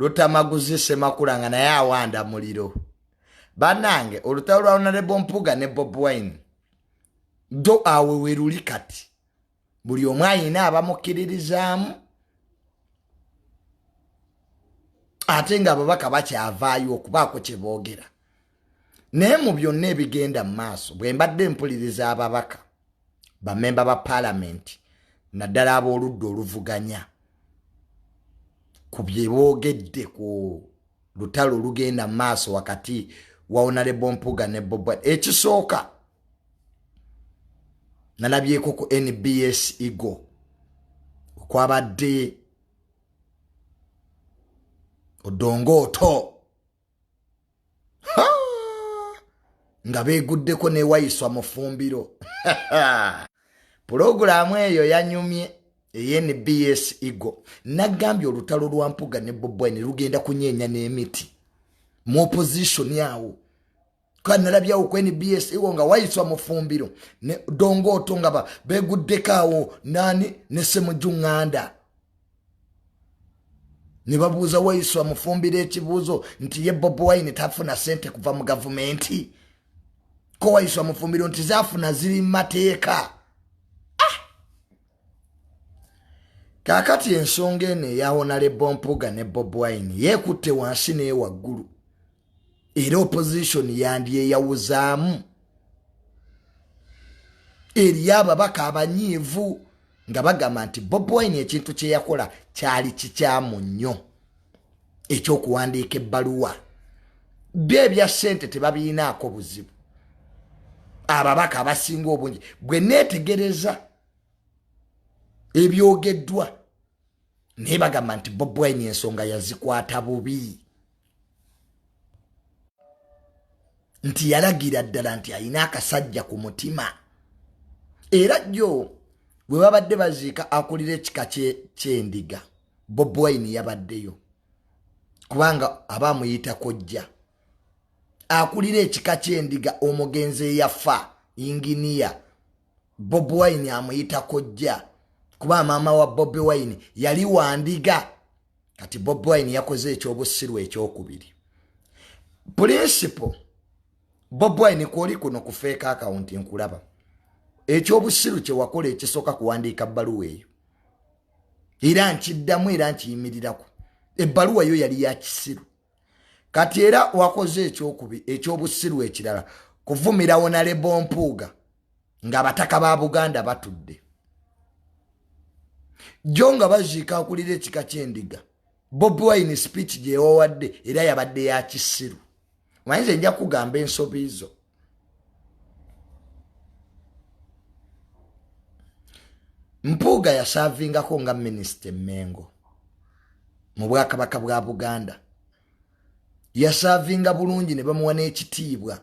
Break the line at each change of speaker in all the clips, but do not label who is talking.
Lutamaguzi Ssemakula nga naye awanda muliro. Bannange, olutalo lwa Honorable Mpuuga ne Bobi Wine do awe weruli kati, buli omu ayina abamukkiririzaamu, ate nga ababaka bakyavaayo okubaako kye boogera. Naye mu byonna ebigenda mu maaso, bwe mbadde mpuliriza ababaka, bamemba ba paalamenti, naddala ab'oludda oluvuganya, ku bye boogedde ku lutalo olugenda mu maaso wakati wa Honorable Mpuuga ne Bobi, ekisooka nalabyeko ku NBS Eagle okwabadde Odongooto nga beeguddeko newayiswa mu ffumbiro. Pulogulaamu eyo yanyumye eye NBS Eagle. Nagambye olutalo lwa Mpuga ne Bobi Wine lugenda kunyeenya n'emiti mu opposition awo. Kandi nalabyawo ku NBS Eagle nga wayiswa mu ffumbiro ne Dongooto nga beeguddeko awo nani ne Ssemujju Nganda, ne babuuza Waiswa Mufumbiro ekibuuzo nti ye Bobi Wine tafuna sente kuva mu gavumenti? Ko Waiswa Mufumbiro nti zafuna ziri mu mateeka. Ah! Kaakati ensonga eno eya Honorable Mpuuga ne Bobi Wine yeekutte wansi n'ewaggulu, era opposition yandyeyawuzaamu. Eriyo ababaka abanyiivu nga bagamba nti Bobi Wine ekintu kye yakola kyali kikyamu nnyo, ekyokuwandiika ebbaluwa. Byo ebya ssente tebabiyinaako buzibu ababaka abasinga obungi. Bwe neetegereza ebyogeddwa, naye bagamba nti Bobi Wine ensonga yazikwata bubi, nti yalagira ddala nti alina akasajja ku mutima. Era jjo bwe babadde baziika akulira ekika ky'endiga, Bobi Wine yabaddeyo, kubanga aba amuyita kojja. Akulira ekika ky'endiga omugenzi eyafa inginiya, Bobi Wine amuyita kojja, kuba maama wa Bobi Wine yali wandiga. Kati Bobi Wine yakoze ekyobusiru ekyokubiri. Principal Bobi Wine, kwoli kuno ku fake account nkulaba, ekyobusiru kyewakola ekisooka kuwandiika bbaluwa eyo. Era nkiddamu era nkiyimirirako, ebbaluwa yo yali ya kisiru. Kati era wakoze ekyokubi ekyobusiru ekirala, kuvumira Honorable Mpuuga ng'abataka ba Buganda batudde jo nga baziika akulira ekika ky'endiga. Bobi Wine, speech gye wawadde era yabadde ya kisiru. Omanyize, nja kugamba ensobi zo. Mpuuga yasaavingako nga minisita Emmengo mu bwakabaka bwa Buganda. Yasaavinga bulungi ne bamuwa n'ekitiibwa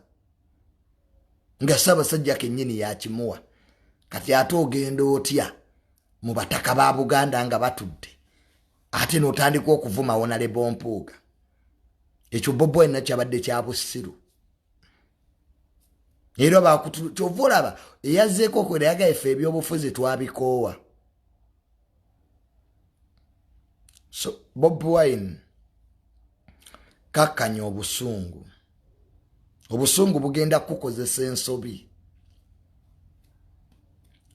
nga Ssaabasajja kennyini yakimuwa. Kati ate ogenda otya mu bataka ba Buganda nga batudde, ate n'otandika okuvuma Honorable Mpuuga? Ekyo Bobi Wine nakyabadde kya busiru. Era kyova olaba eyazzeeko okwera yagaye ffe ebyobufuzi twabikoowa. So Bobi Wine, kakkanya obusungu. Obusungu bugenda kukukozesa ensobi.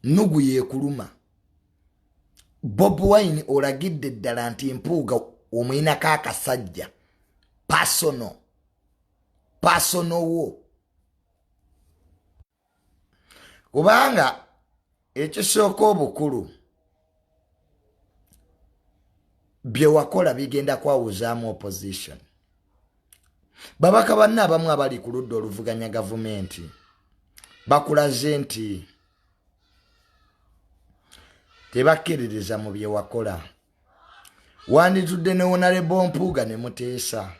Nugu yeekuluma. Bobi Wine, olagidde ddala nti Mpuuga omuyinako akasajja personal personal wo, kubanga ekisooka obukulu bye wakola bigenda kwawuzaamu opposition. Babaka banne abamu abali ku ludda oluvuganya gavumenti bakulaze nti tebakkiririza mu bye wakola. Wanditudde ne Honorable Mpuuga ne muteesa,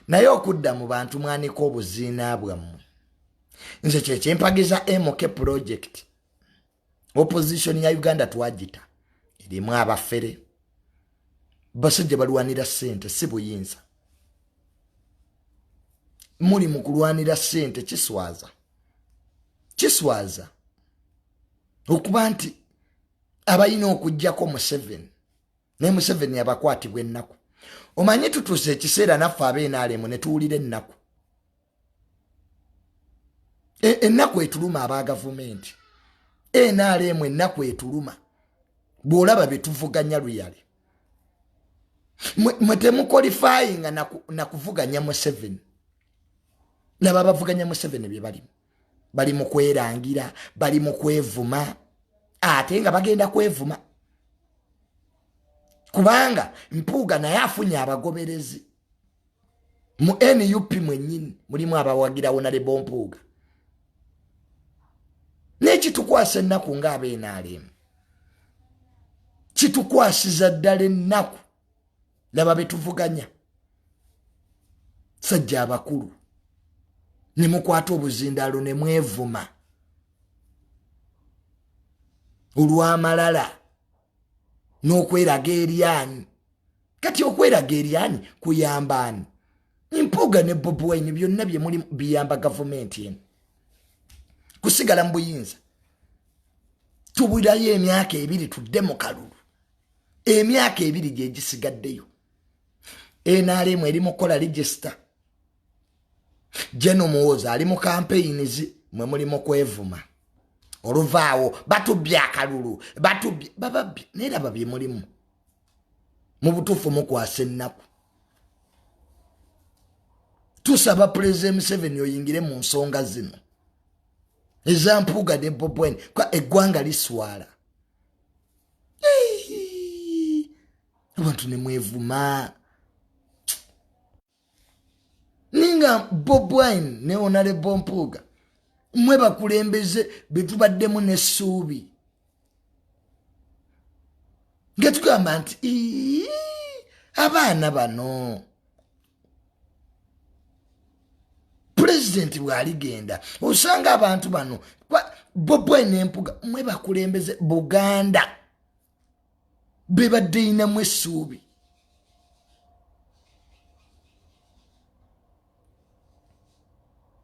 naye okudda mu bantu mwanika obuziina bwammwe. Nze kyekimpagiza MK project. Opposition ya Uganda twagita, erimu abafere, basajja balwanira ssente, si buyinza. Muli mu kulwanira ssente. Kiswaza, kiswaza okuba nti abalina okugjako Museveni, naye Museveni abakwatibwa ennaku. Omanyi tutuuse ekiseera naffe ab'NRM ne tuwulira ennaku. Ennaku etuluma aba gavumenti. NRM ennaku etuluma. Bw'olaba bye tuvuganya luyale. Mwe temuqualifyinga na kuvuganya Museveni. Laba abavuganya Museveni bye balimu. Bali mu kwerangira, bali mu kwevuma, ate nga bagenda kwevuma. Kubanga Mpuuga naye afunye abagoberezi. Mu NUP mwennyini mulimu abawagira Honorable Mpuuga. N'ekitukwasa ennaku ng'ab'NRM. Kitukwasiza ddala ennaku. Laba be tuvuganya. Sajja abakulu. Ne mukwata obuzindaalo ne mwevuma. Olw'amalala n'okweraga eryanyi. Kati okweraga eryanyi kuyamba ani? Mpuuga ne Bobi Wine byonna bye muli biyamba gavumenti eno. Kusigala mu buyinza. Tubulayo emyaka 2 tudde mu kalulu. Emyaka 2 gye gisigaddeyo. NRM eri mu kukola register. General Muhoozi ali mu campaigns mwe muli mu kwevuma. Oluvaawo batubbye akalulu, batubbye, bababbye, naye laba bye mulimu. Mu butuufu mukwasa ennaku. Tusaba Pulezidenti Museveni oyingire mu nsonga zino eza Mpuuga ne Bobi Wine, kuba eggwanga liswala. Abantu ne mwevuma. Ninga Bobi Wine ne Honorable Mpuuga mwe bakulembeze be tubaddemu n'essuubi. Nga tugamba nti abaana bano pulezidenti bw'aligenda osanga abantu bano Bobi Wine ne Mpuuga mwe bakulembeze Buganda be badde inamu essuubi.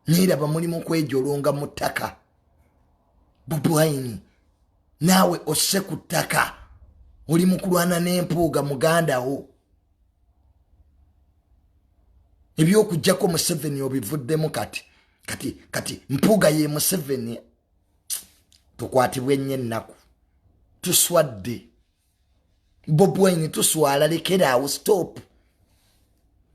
Naye laba mulimu kwejolonga mu ttaka. Bobi Wine naawe osse ku ttaka, oli mu kulwana n'Empuuga muganda wo. Eby'okuggyako Museveni obivuddemu kati. Kati Mpuuga ye Museveni. Tukwatibwe nnyo ennaku. Tuswadde. Bobi Wine tuswala, lekeraawo, stop.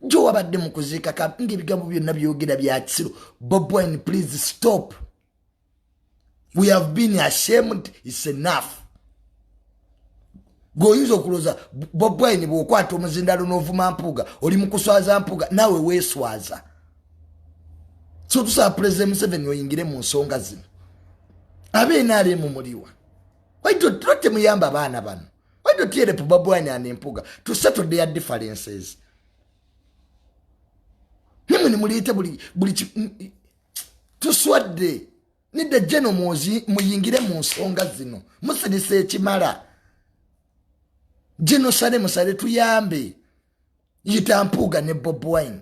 Gyo wabadde mu kuziika ng'ebigambo byonna byogera bya kisiru. Bobi Wine, please stop. We have been ashamed, it's enough. Gweoyinza okulowooza Bobi Wine bw'okwata omuzindalo n'ovuma Mpuuga, oli mu kuswaza Mpuuga, naawe weeswaza. So tusaba Pulezidenti Museveni oyingire mu nsonga zino. Ab'NRM muliwa. Why don't temuyamba abaana bano? Why don't you help Bobi Wine and Mpuuga to settle their differences? Nimwe nimuleete buli tuswadde. Nidda General Muhoozi muyingire mu nsonga zino. Musirise ekimala. General Saleh Musale tuyambe. Yita Mpuuga ne Bobi Wine.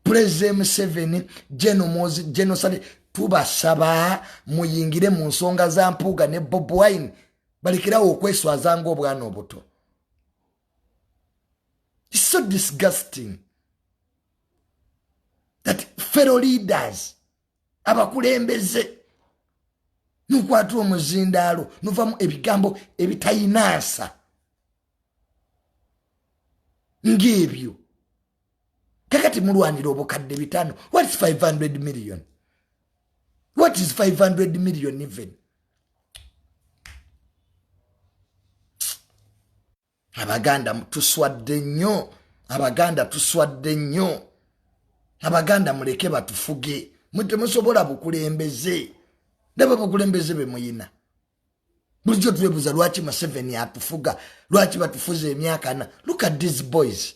Pulezidenti Museveni, General Muhoozi, General Saleh, tubasaba muyingire mu nsonga za Mpuuga ne Bobi Wine. Balekerawo okweswaza ng'obwana obuto. It's so disgusting that fellow leaders abakulembeze nukwata omuzindaalo nuvamu ebigambo ebitayinaasa ng'ebyo. Kakati mulwanira obukadde 5. What is 500 million? What is 500 million even? Abaganda tuswadde nnyo. Abaganda tuswadde nnyo. Abaganda muleke batufuge. Mwe temusobola bukulembeze. Ndaba bukulembeze be muyina. Bulijjo twebuuza lwaki Museveni atufuga, lwaki batufuza emyaka ana. Look at these boys.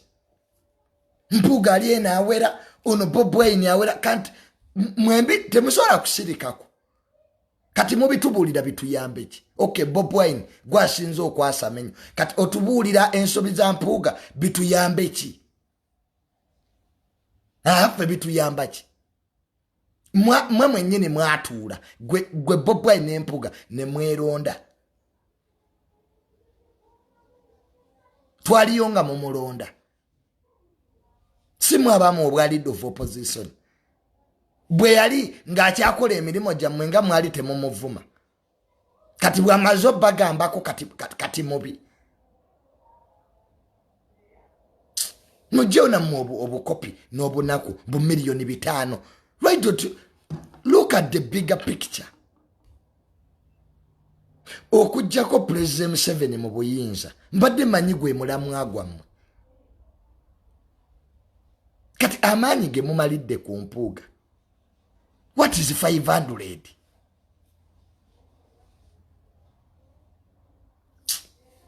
Mpuuga ali eno awera, ono Bobi Wine awera. Kanti mwembi temusobola kusirikako. Kati mubitubuulira bituyambe ki? Okay, Bobi Wine gwasinze okwasama ennyo. Kati otubuulira ensobi za Mpuuga bituyambe ki? Ffe bituyamba ki? Mwe mwennyini mwatuula, gwe Bobi Wine ne Mpuuga ne mweronda. Twaliyo nga mumulonda. Si mwe abamu obwa leader of opposition. Bwe yali ng'akyakola emirimu gyammwe nga mwali temumuvuma. Kati bw'amaze obbagambako kati mubi. Mujjewo nammwe obukopi n'obunaku bu 5,000,000. Why don't you look at the bigger picture? Okuggyako President Museveni mu buyinza, mbadde manyi gwe mulamwa gwammwe. Kati amaanyi ge mumalidde ku mpuuga. What is 500?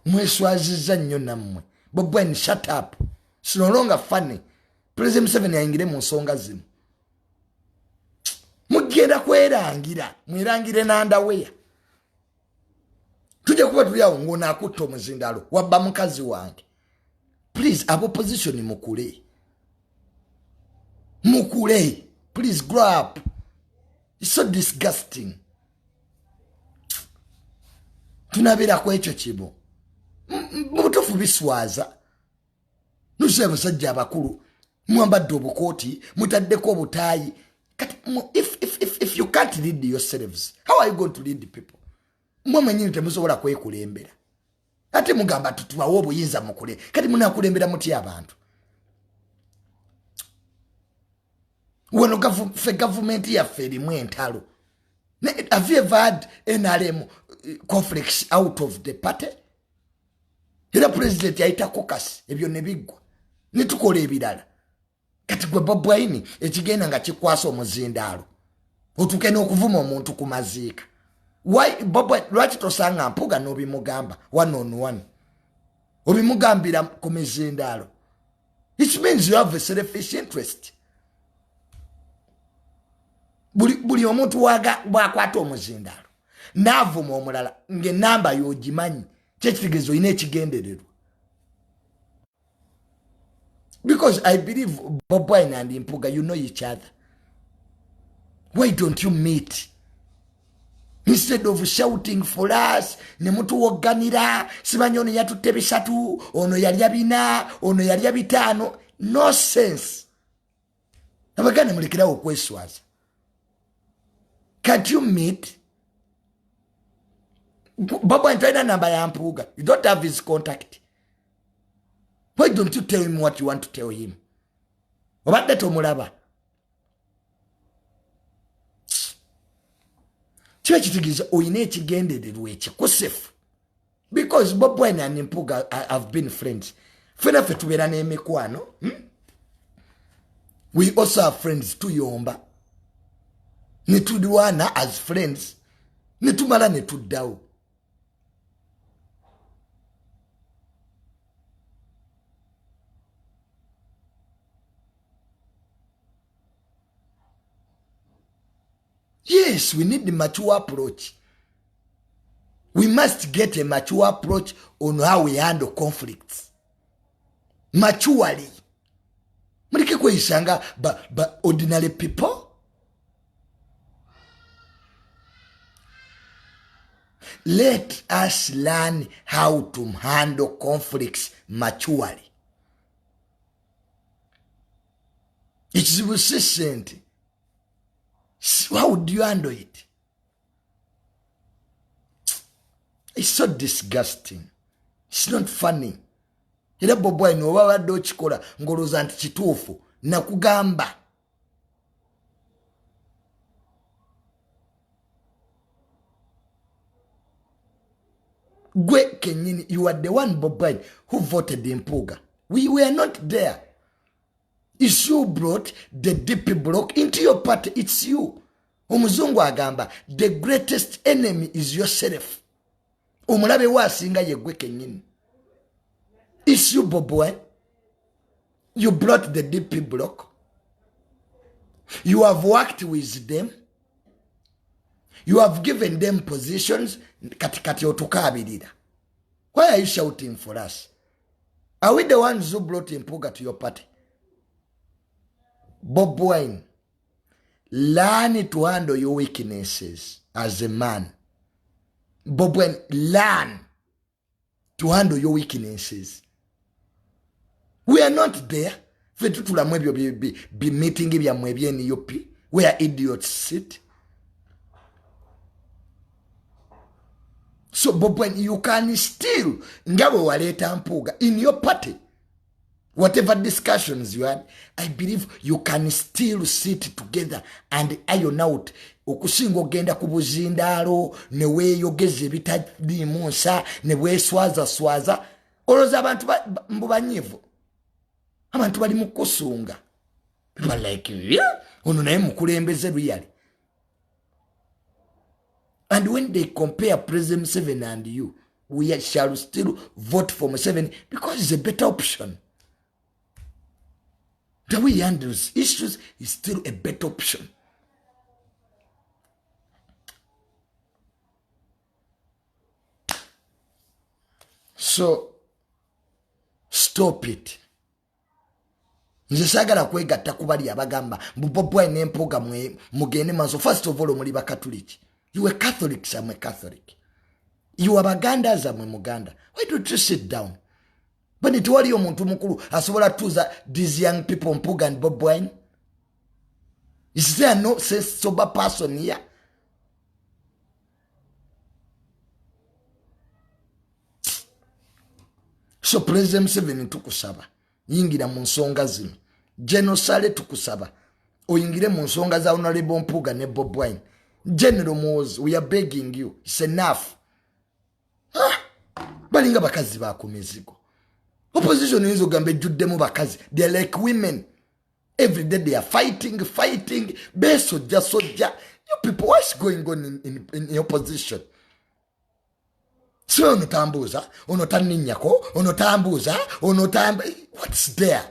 Mweswazizza nnyo nammwe. Bobi Wine, shut up. It's no longer funny. President Museveni ayingire mu nsonga zino. Mugenda kwerangira, mwerangire n'andaweya. Tujja kuba tuli awo ng'onaakutta omuzindalo wabba mukazi wange. Please, abo opposition mukule. Mukule. Please grow up. It's so disgusting. Tunabeera ku ekyo kimu. Mu butuufu biswaza. Nusa abasajja abakulu mwambadde obukooti, mutaddeko obutaayi. Kati if you can't lead yourselves, how are you going to lead people? Mwe mwennyini temusobola kwekulembera. Ate mugamba tutubawe obuyinza mukule. Kati munakulembera mutya abantu? Wano ffe gavumenti yaffe erimu entalo. Have you ever had NRM conflicts out of the party? Era president yayita caucus, ebyo ne biggwa. Ne tukola ebirala. Kati gwe Bobi Wine ekigenda nga kikwasa omuzindaalo. Otuuke n'okuvuma omuntu ku maziika. Why, Bobi Wine, lwaki tosanga Mpuuga n'obimugamba one on one? Obimugambira ku mizindaalo. It means you have a selfish interest. Buli omuntu bw'akwata omuzindaalo n'avuma omulala ng'ennamba y'ogimanyi, kyekitegeeza olina ekigendererwa. Because I believe Bobi Wine and Mpuuga, you know each other. Why don't you meet? Instead of shouting for us, ne mutuwogganira, simanyi ono yatutte 3, ono yalya 4, ono yalya 5. No sense. Abaganda mulekerawo okweswaza. Can't you meet? Bobi Wine talina namba ya Mpuuga. You don't have his contact. Why don't you tell him what you want to tell him? Obadde tomulaba. Kiba kitegeeza olina ekigendererwa ekikusefu. Because Bobi Wine and Mpuuga have been friends. Ffenna ffe tubeera n'emikwano. We also have friends, tuyomba. Ne tulwana as friends. Ne tumala ne tuddawo. Yes, we need the mature approach. We must get a mature approach on how we handle conflicts. Maturely. Muleke kweyisanga ba ordinary people. Let us learn how to handle conflicts maturely. Ekizibu si ssente. How do you handle it? It's so disgusting. It's not funny. Era Bobi Wine oba badde okikola ng'olowooza nti kituufu, nakugamba. Gwe kennyini, you are the one, Bobi Wine, who voted Mpuuga. We were not there. It's you brought the DP block into your party. It's you. Omuzungu agamba, the greatest enemy is yourself. Omulabe we asinga ye gwe kennyini. It's you, Bobi Wine. You brought the DP block. You have worked with them. You have given them positions. Kati kati otukaabirira. Why are you shouting for us? Are we the ones who brought Mpuuga to your party? Bobi Wine, learn to handle your weaknesses as a man. Bobi Wine, learn to handle your weaknesses. We are not there. Ffe tutulamu ebyo bi meeting byammwe ebye NUP where idiots sit. So Bobi Wine, you can still nga bwe waleeta Mpuuga in your party, whatever discussions you had, I believe you can still sit together and iron out. Okusinga ogenda ku buzindaalo ne weeyogeza ebitaliimu nsa ne bweswaza swaza, olowooza abantu mbu banyiivu, abantu bali mu kusunga. People are like, yeah, ono naye mukulembeze really. And when they compare President Museveni and you, we shall still vote for Museveni because it's a better option. The way he handles issues is still a better option. So, stop it. Nze saagala kwegatta ku bali abagamba mbu Bobi Wine ne Mpuuga mugende maaso. First of all, muli Bakatuliki. You were Catholics, I'm a Catholic. You are Bagandas, I'm a Muganda. Why don't you sit down? But tewali omuntu mukulu asobola tuuza these young people, Mpuuga and Bobi Wine? Is there no sober person here? So President Museveni tukusaba yingira mu nsonga zino. General Saleh tukusaba oyingire mu nsonga za Honorable Mpuuga ne Bobi Wine. General Muhoozi, we are begging you, it's enough. Balinga bakazi ba ku mizigo. Opposition oyinza ogamba ejjuddemu bakazi. They are like women. Every day they are fighting, fighting. Besojja sojja. You people, what's going on in opposition? Si ono tambuuza, ono tanninnyako, ono tambuuza, ono tamba. What's there?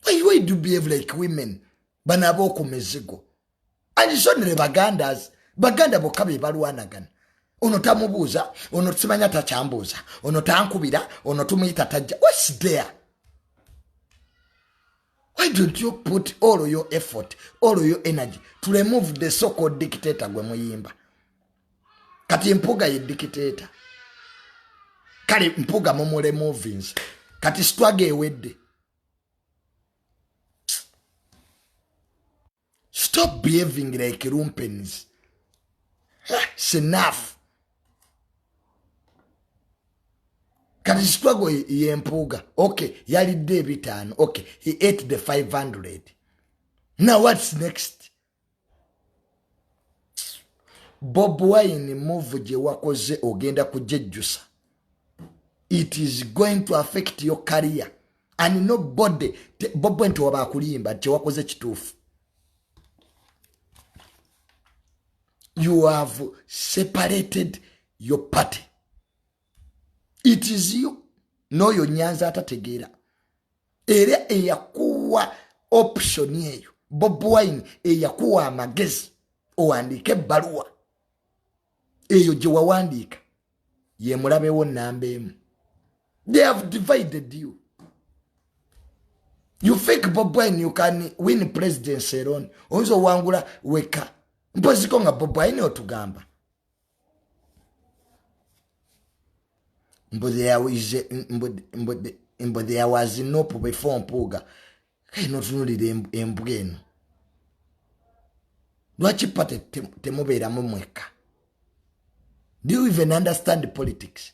Why do you behave like women? Bano ab'oku mizigo. And so ne Bagandas, Baganda bokka be balwanagana. Ono tamubuuza, ono simanya takyambuuza, ono tankubira, ono tumuyita tajja. What's there? Why don't you put all your effort, all your energy to remove the so-called dictator gwe muyimba? Kati Mpuuga ye dictator. Kale Mpuuga mumuremovinze. Kati struggle ewedde. Stop behaving like lumpens. It's enough. Kati struggle ye Mpuuga. Okay, yalidde ebitaano. Okay, he ate the 500. Now what's next? Bobi Wine move gye wakoze ogenda kujejjusa. It is going to affect your career. And nobody, Bobi Wine tewaba akulimba kye wakoze kituufu. You have separated your party. It is you. N'oyo Nyanza atategeera. Era eyakuwa option eyo. Bobi Wine eyakuwa amagezi owandiike ebbaluwa. Eyo gye wawandiika ye mulabewo namba emu. They have divided you. You think Bobi Wine you can win presidency alone. Oyinza owangula weka. Mpoziko nga Bobi Wine otugamba. Mbu there was no before Mpuuga. Kale n'otunuulira embwa eno. Lwaki party temubeeramu mwekka? Do you even understand politics?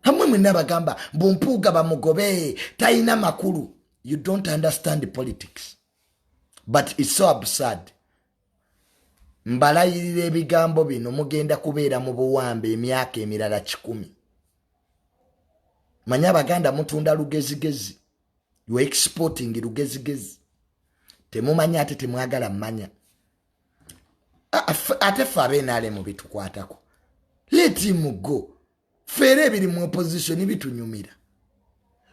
Hamwe mwenna bagamba mbu Mpuuga bamugobe talina makulu. You don't understand politics. But it's so absurd. Mbalayirira ebigambo bino mugenda kubeera mu buwambe emyaka emirala 100. Manya Abaganda mutunda lugezigezi. You are exporting lugezigezi. Temumanya ate temwagala mmanya. Ate ffe ab'NRM mu bitukwatako. Let him go. Ffe era ebiri mu opposition bitunyumira.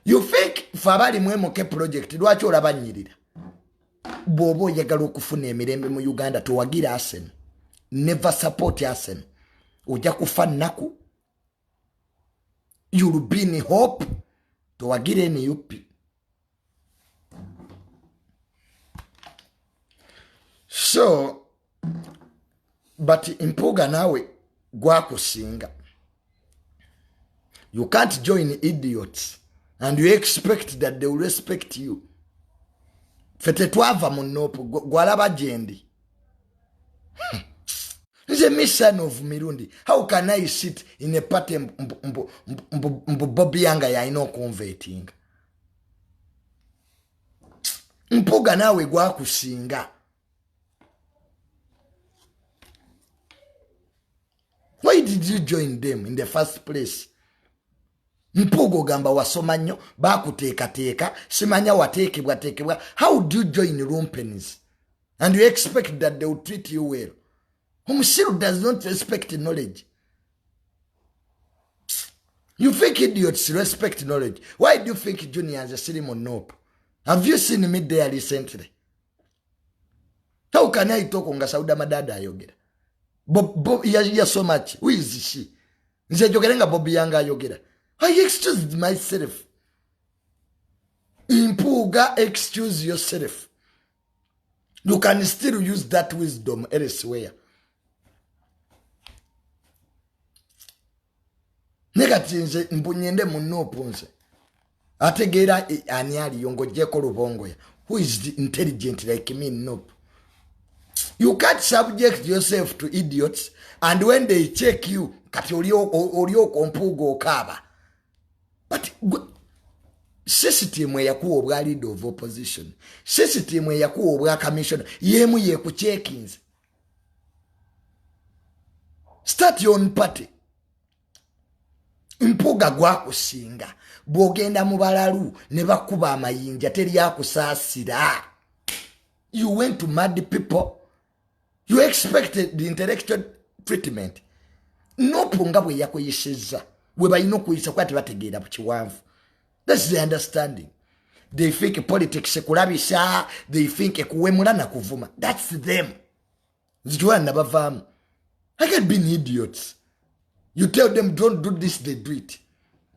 You think ffe abali mu MK project lwaki olaba nnyirira? Bw'oba oyagala okufuna emirembe mu Uganda towagira Arsenal. Never support Arsenal. Ojja kufa nnaku. You'll be in hope. Towagira NUP. So, but Mpuuga naawe gwakusinga. You can't join idiots and you expect that they will respect you. Ffe tetwava mu NUP, gwalaba gyendi. Nze me son of Mirundi, how can I sit in a party mbu Bobi Yanga yalina okunvetinga? Mpuga naawe gwakusinga. Why did you join them in the first place? Mpuga ogamba wasoma nnyo, bakuteekateeka, simanya wateekebwateekebwa. How do you join lumpens and you expect that they will treat you well? Omusiru does not respect knowledge. You think idiots respect knowledge? Why do you think Junior nze siri mu NUP? Have you seen me there recently? How can I talk nga Sauda Madada ayogera? Yasoma ki? Who is she? Nze njogere nga Bobi Yanga ayogera. I excused myself. Mpuga, excuse yourself. You can still use that wisdom elsewhere. Ne kati nze mbunyende mu NUP nze ategeera ani aliyo ng'oggyeko Lubongoya, who is the intelligent like me in NUP? You can't subject yourself to idiots, and when they check you, kati oli okompuuga okaaba. But system eyakuwa obwa leader of opposition, system eyakuwa obwa commissioner, yemu yekuchekinze. Start your own party. Mpuga gwakusinga. Bw'ogenda mu balalu ne bakuba amayinja teryakusaasira. You went to mad people. You expected the intellectual treatment. NUP nga bwe yakuyisizza bwe balina okuyisa kuba tebategeera ku kiwanvu. That's the understanding. They think politics kulabisa, they think kuwemula na kuvuma. That's them. Nzikiwala nabavaamu. I can't be idiots. You tell them don't do this, they do it.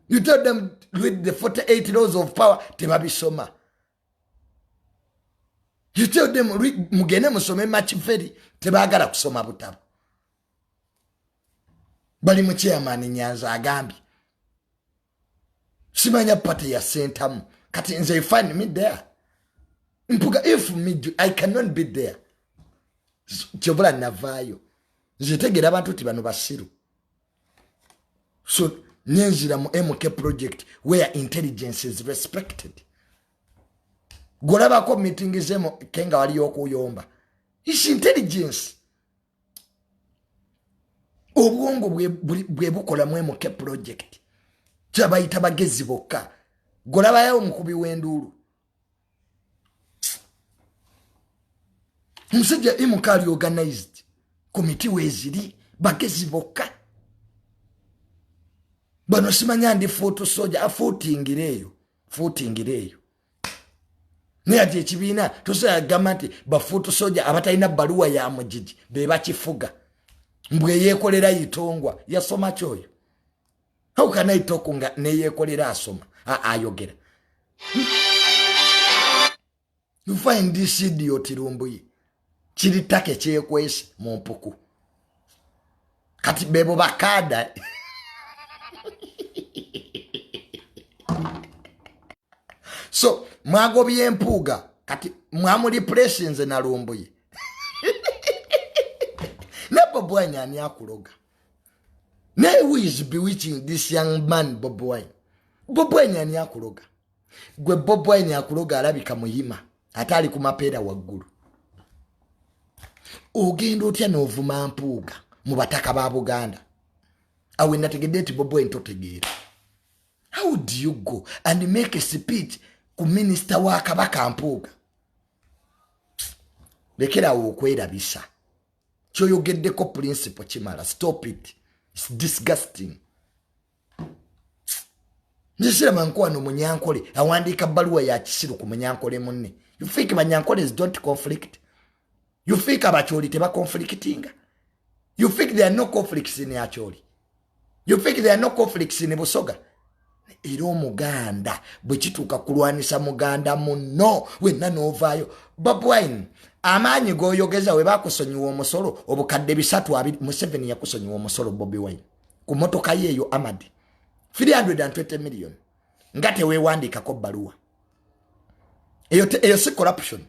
You tell them read the 48 laws of power, tebabisoma. You tell them read, mugende musome Machiavelli, tebagala kusoma butabo. Bali mu chairman Nyanza agambye simanya party ya Sentamu. Kati nze find me there. Mpuga, if me, I cannot be there. Kyobula navaayo. Nze tegera abantu nti bano basiru. So nenzira mu MK project where intelligence is respected. Golabako meeting zemo kenga wali okuyomba. Is intelligence. Obwongo bwe bukola mu MK project. Kyabayita bagezi bokka. Golabayo omukubi w'enduulu. Omusajja MK ali organized. Komiti weeziri bagezi bokka. Bano simanya ndi foot soldier, afuutingira eyo, fuutingira eyo. Naye ati ekibiina tosobola kugamba nti ba foot soldier abatalina bbaluwa ya mugigi be bakifuga. Mbwe yeekolera Itongwa, yasoma ki oyo? How can I talk nga neyeekolera asoma, ayogera? You find this idiot Lumbuye. Kiri take kyekwese mu mpuku. Kati bebo bakada. So mwagobye Mpuuga kati mwamuli pressinze na Lumbuye. Ne Bobi Wine ani akuloga? Ne who is bewitching this young man Bobi Wine? Bobi Wine ani akuloga? Gwe Bobi Wine akuloga alabika muyima ate ali ku mapeera waggulu. Ogenda otya n'ovuma Mpuuga mu bataka ba Buganda? Awe nategedde nti Bobi Wine totegeera. How do you go and make a speech ku minisita wa Kabaka Mpuuga? Lekerawo okwerabisa. Kyoyogeddeko principle kimala. Stop it. It's disgusting. Nzisirama nkwano Munyankole awandiika bbaluwa ya kisiru ku Munyankole munne. You think Banyankoles don't conflict? You think Abacholi teba conflictinga? You think there are no conflicts in Acholi? You think there are no conflicts in Busoga? Era Omuganda bwe kituuka kulwanisa Muganda munno wenna n'ovaayo. Bobi Wine, amaanyi g'oyogeza we bakusonyiwa omusolo obukadde 320. Museveni yakusonyiwa omusolo Bobi Wine ku motoka ye eyo Amadi. 320 million nga teweewandiikako bbaluwa. Eyo si corruption?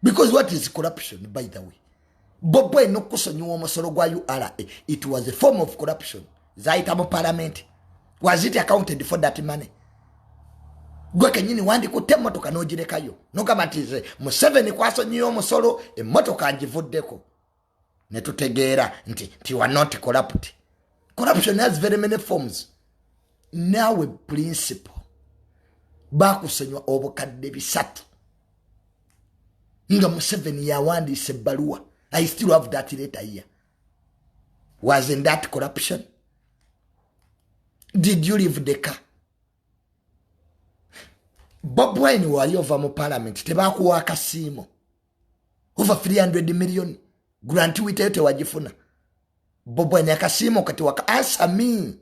Because what is corruption, by the way? Bobo eno okusonyiwa omusolo gwa URA, it was a form of corruption. Zayita mu parliament. Was it accounted for, that money? Gwe kenyini wandikutte emmotoka n'ogirekayo nogamba nti nze Museveni kwasonyiye omusolo, emmotoka ngivuddeko, ne tutegeera nti wa not corrupt. Corruption has very many forms. Naawe principal, bakusonyiwa obukadde 300 nga Museveni yawandiisa ebbaluwa. I still have that letter here. Wasn't that corruption? Did you leave the car? Bob Wine, wali ova mu parliament, tebakuwa akasiimo over 300 million grant? Witeyo tewagifuna? Bob Wine, akasiimo kati waka? Answer me.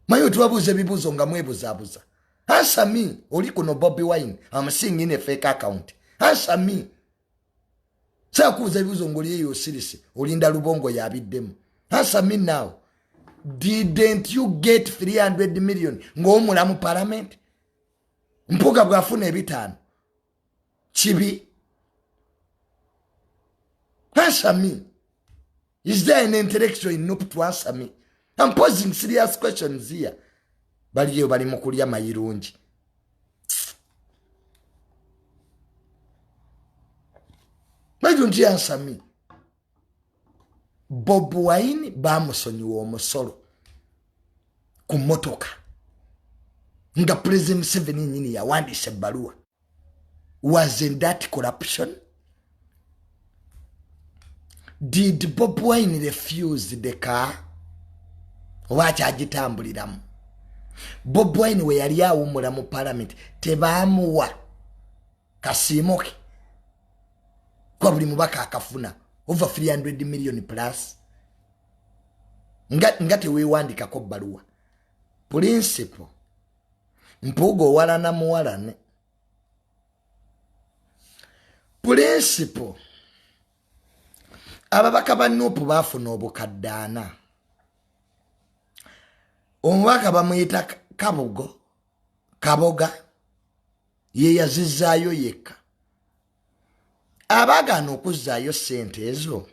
Manyi tubabuuza ebibuuzo nga mwebuzaabuza. Answer me. Oli kuno Bobi Wine, I'm seeing in a fake account. Answer me. Sakubuuza ebibuuzo ngaoli eyo osirise, olinda lubongo yabiddemu. Answer me now. Didn't you get 300 million ng'omula mu parliament? Mpuga bwafuna ebitaano kibi? Answer me. Is there an intellectual in NUP to answer me? I'm posing serious questions here. Baliyo bali mu kulya mayirungi. Why don't you answer me? Bob Wine bamusonyiwa omusolo ku motoka nga President Museveni nyini yawandiisa ebbaluwa. Wasn't that corruption? Did Bob Wine refuse the car oba akyagitambuliramu? Bob Wine we yali awummula mu parliament, tebamuwa kasiimo ke kuba buli mubaka akafuna over 300 million plus nga teweewandikako bbaluwa? Principal Mpuuga, owalana muwalane. Principal, ababaka ba NUP baafuna obukadde 40. Omubaka bamuyita Kabugo Kaboga, ye yazizaayo yekka. Abaagaana okuzzaayo sente ezo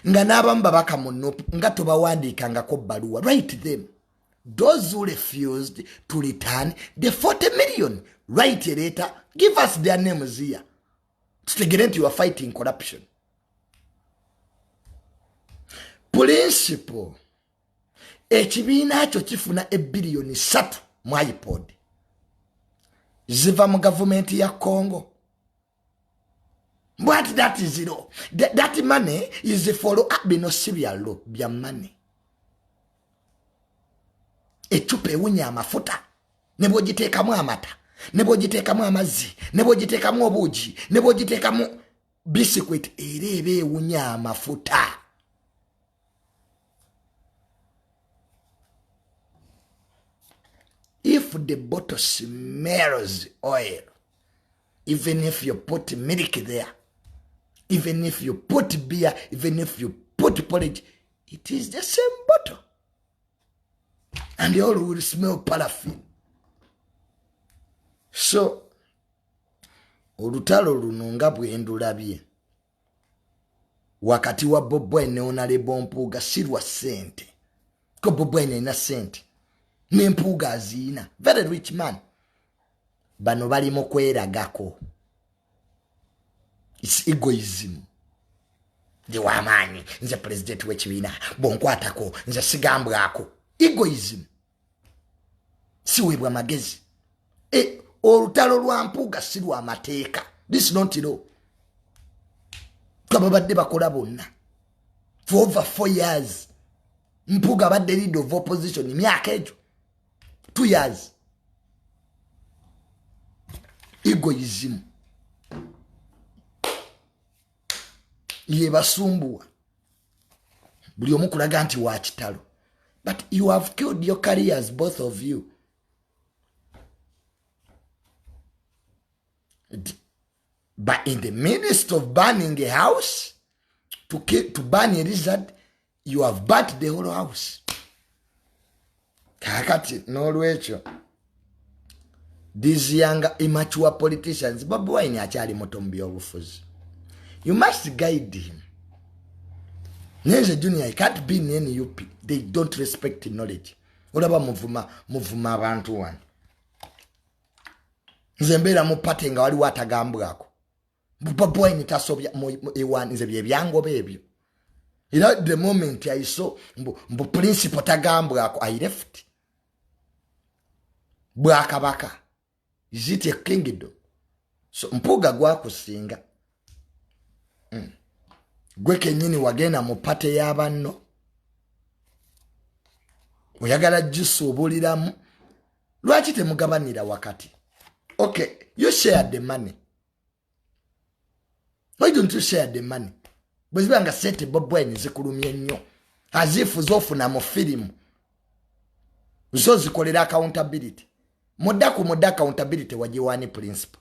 nga n'abamu babaka mu NUP nga tobawandiikangako bbaluwa, write them. Those who refused to return the 40 million, write a letter, give us their names here, tutegere nti you are fighting corruption. Principal, ekibiina kyo kifuna ebbiliyoni 3 mu IPOD, ziva mu gavumenti ya Congo. But that is zero. That money is for, ah, bino si byallo bya money. Ecupa ewunya amafuta, ne bwogiteekamu amata, ne bwogiteekamu amazzi, ne bwogiteekamu obuugi, ne bwogiteekamu bisikwit, era eba ewunya amafuta. If the bottle smells oil, even if you put milk there, even if you put beer, even if you put porridge, it is the same bottle and all will smell paraffin. So olutalo luno nga bwendulabye wakati wa Bobi Wine ne Honorable Mpuuga si lwa ssente, ko Bobi Wine alina ssente n'empuuga aziina, very rich man. Bano bali mu kweragako. It's egoism. Ndi wamaanyi, nze pulezidenti w'ekibiina, bwonkwatako nze sigambwako. Egoism, siweebwa magezi. Olutalo lwa Mpuuga si lwa mateeka. This not law. Twababadde bakola bonna for over 4 years. Mpuuga abadde leader of opposition emyaka egyo 2 years. Egoism yebasumbuwa, buli omu kulaga nti wa kitalo. But you have killed your careers, both of you. But in the midst of burning a house to burn a lizard, you have burnt the whole house. Kakati n'olwekyo these young immature politicians, Bobi Wine akyali muto mu byobufuzi, you must guide him. Nenze Junior, I can't be in NUP. They don't respect knowledge. Olaba muvuma abantu wano. Nze mbeera mu party nga waliwo atagambwako. Bobi Wine tasobya ewani, nze bye byangoba ebyo. Era the moment I saw mbu principal tagambwako, I left. Bwakabaka. Is it a kingdom? So Mpuuga gwakusinga. Gwe kennyini wagenda mu party y'abanno. Oyagala gisuubuliramu. Lwaki temugabanira wakati? Okay, you share the money. Why don't you share the money? Bwe ziba nga sente Bobi Wine zikulumye nnyo, azifu z'ofuna mu firimu zo zikolera accountability. Mudda ku mudda accountability wagiwaani principal?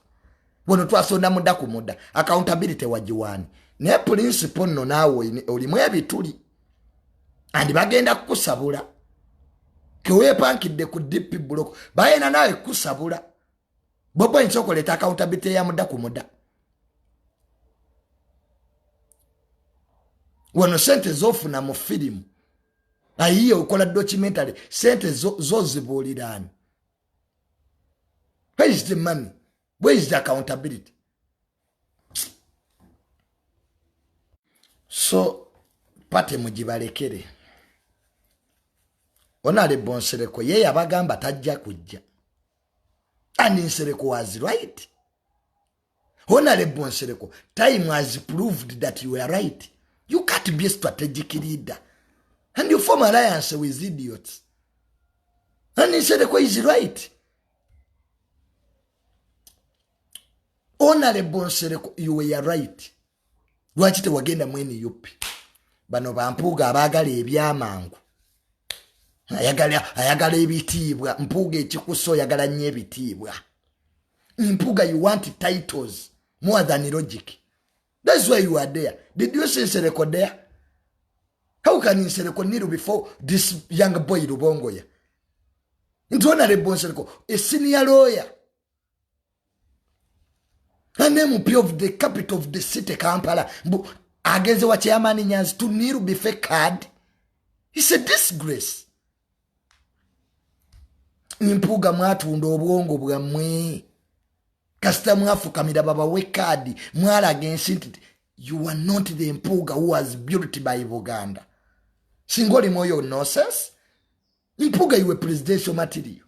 Wano twasonda mudda ku mudda accountability wagiwaani? Naye principal nno naawe olimu ebituli andi bagenda kukusabula. Keweepankidde ku DP Bloc, bayina naawe kukusabula. Bobi Wine sokoleeta accountability ya mudda ku mudda. Wano sente z'ofuna mu firimu, ayiye okola documentary, sente zozibuuliraani. Where is the money? Where is the accountability? So party mugibalekere. Honorable Nsereko ye yabagamba tajja kujja. And Nsereko was right. Honorable Nsereko, time has proved that you were right. You can't be a strategic leader and you form alliance with idiots. And Nsereko is right. Honorable Nsereko, you were right. Lwaki tewagenda mu NUP? Bano bampuuga abaagala ebyamangu. Ayagala ebitiibwa. Mpuuga ekikusa oyagala nnyo ebitiibwa. Mpuuga, you want titles more than logic. That's why you are there. Did you see Nsereko there? How can Nsereko kneel before this young boy Rubongoya? Nti Honorable Nsereko, a senior lawyer, an MP of the capital of the city Kampala, mbu agenze wa chairman Nyanzi to kneel before card. It's a disgrace. Mpuuga mwatunda obwongo bwammwe. Kasita mwafukamira babawe kaadi, mwalaga ensi nti you are not the Mpuuga who was built by Buganda. Singa olimu oyo nonsense. Mpuuga, you were presidential material.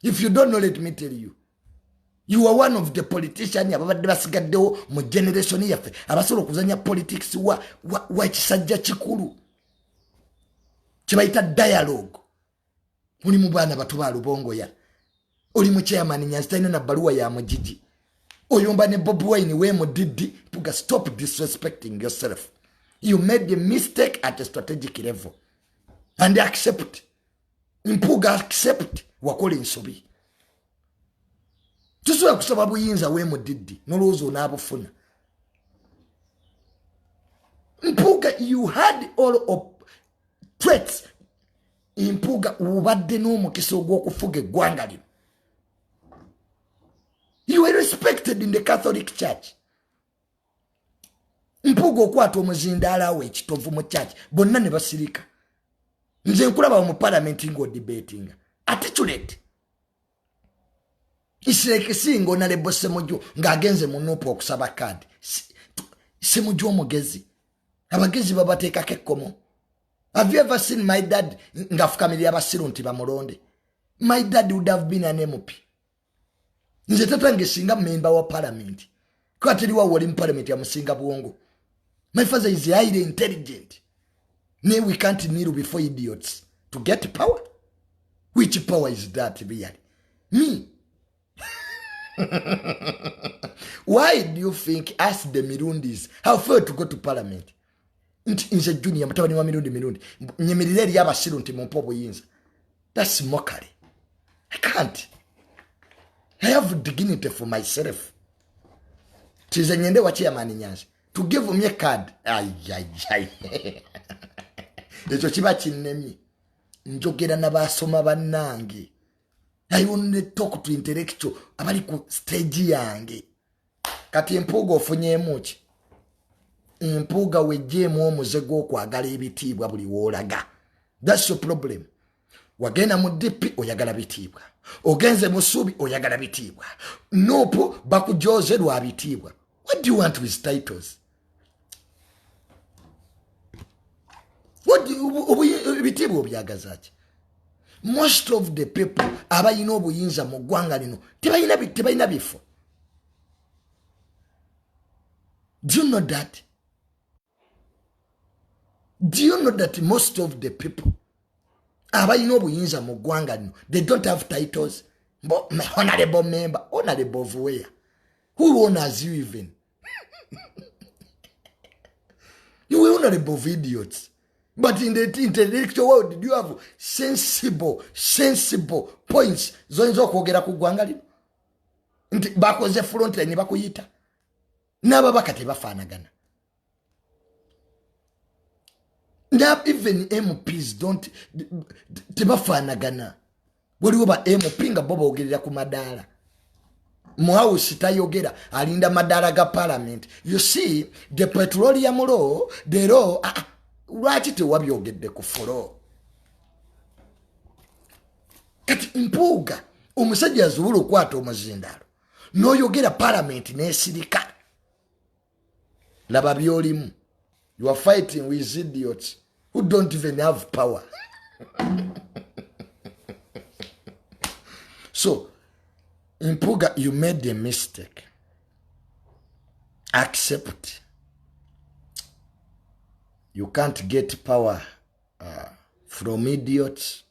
If you don't know, let me tell you. You are one of the politicians ababadde basigaddewo mu generation yaffe abasobola okuzanya politics wa kisajja kikulu kibayita dialogue. Muli mu baana bato ba Lubongoya, oli mu chairman Nyanzi talina na bbaluwa ya mugigi, oyomba ne Bobi Wine we mu didi. Mpuuga, stop disrespecting yourself. You made a mistake at a strategic level and accept. Mpuuga, accept wakola ensobi. Tusobola kusaba buyinza we mu didi n'olowooza onaabufuna. Mpuuga, you had all of threats. Mpuuga obadde n'omukisa ogw'okufuga eggwanga lino. You were respected in the Catholic Church. Mpuuga okwata omuzindaala we ekitovu mu church bonna ne basirika. Nze nkulaba mu parliament ng'odebatinga articulate. It's like seeing Honorable Ssemujju ng'agenze mu NUP okusaba kaadi. Ssemujju omugezi, abagezi babateekako ekkomo. Have you ever seen my dad ng'afukamirira abasiru nti bamulonde? My dad would have been an MP. Nze tata nge singa member wa parliament, kuba teriwa wali mu parliament yamusinga bwongo. My father is highly intelligent. Nay, we can't kneel before idiots to get power. Which power is that really? Me. Why do you think us the Mirundis have failed to go to parliament? Nti nze Junior mutabani wa Mirundi nyimirire eri abasiru nti mumpe obuyinza. That's mockery. I can't. I have dignity for myself. Tize nyende wa chairman Nyanzi to give me a card. Ay ay ay. Ekyo kiba kinnemye. Njogera n'abasoma bannange. I only talk to intellectual abali ku stage yange. Kati Mpuuga ofunyeemu ki? Mpuuga wejjeemu omuze gw'okwagala ebitiibwa buli w'olaga. That's your problem. Wagenda mu DP oyagala bitiibwa, ogenze mu Ssuubi oyagala bitiibwa, NUP bakujoze lwa bitiibwa. What do you want with titles? Ebitiibwa obyagaza ki? Most of the people abalina obuyinza mu ggwanga lino tebalina bifo. Do you know that? Do you know that most of the people abalina obuyinza mu ggwanga lino, they don't have titles? Honorable member, honorable of where? Who honors you even? You were honorable of idiots. But in the intellectual world, do you have sensible points zoyinza okwogera ku ggwanga lino? Nti bakoze frontline bakuyita. N'ababaka tebafaanagana. Now even MPs don't tebafaanagana. Waliwo ba MP nga bo boogerera ku madaala. Mu house tayogera, alinda madaala ga parliament. You see, the petroleum law, the law, lwaki tewabyogedde ku floor? Kati Mpuuga omusajja asobola okukwata omuzindaalo n'oyogera parliament n'esirika. Laba by'olimu. You are fighting with idiots who don't even have power. So, Mpuuga, you made a mistake. Accept. You can't get power from idiots.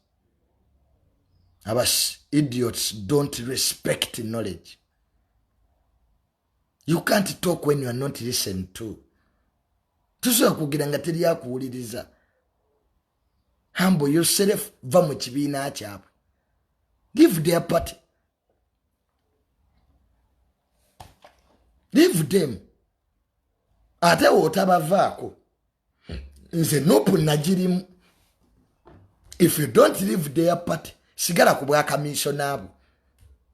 Our idiots don't respect knowledge. You can't talk when you are not listened to. Tusobola kugira nga teri akuwuliriza. Humble yourself, va mu kibiina kyabwe. Leave their party. Leave them. Ate w'otabavaako. Nze NUP nagirimu. If you don't leave their party, sigala ku bwakamisona abo.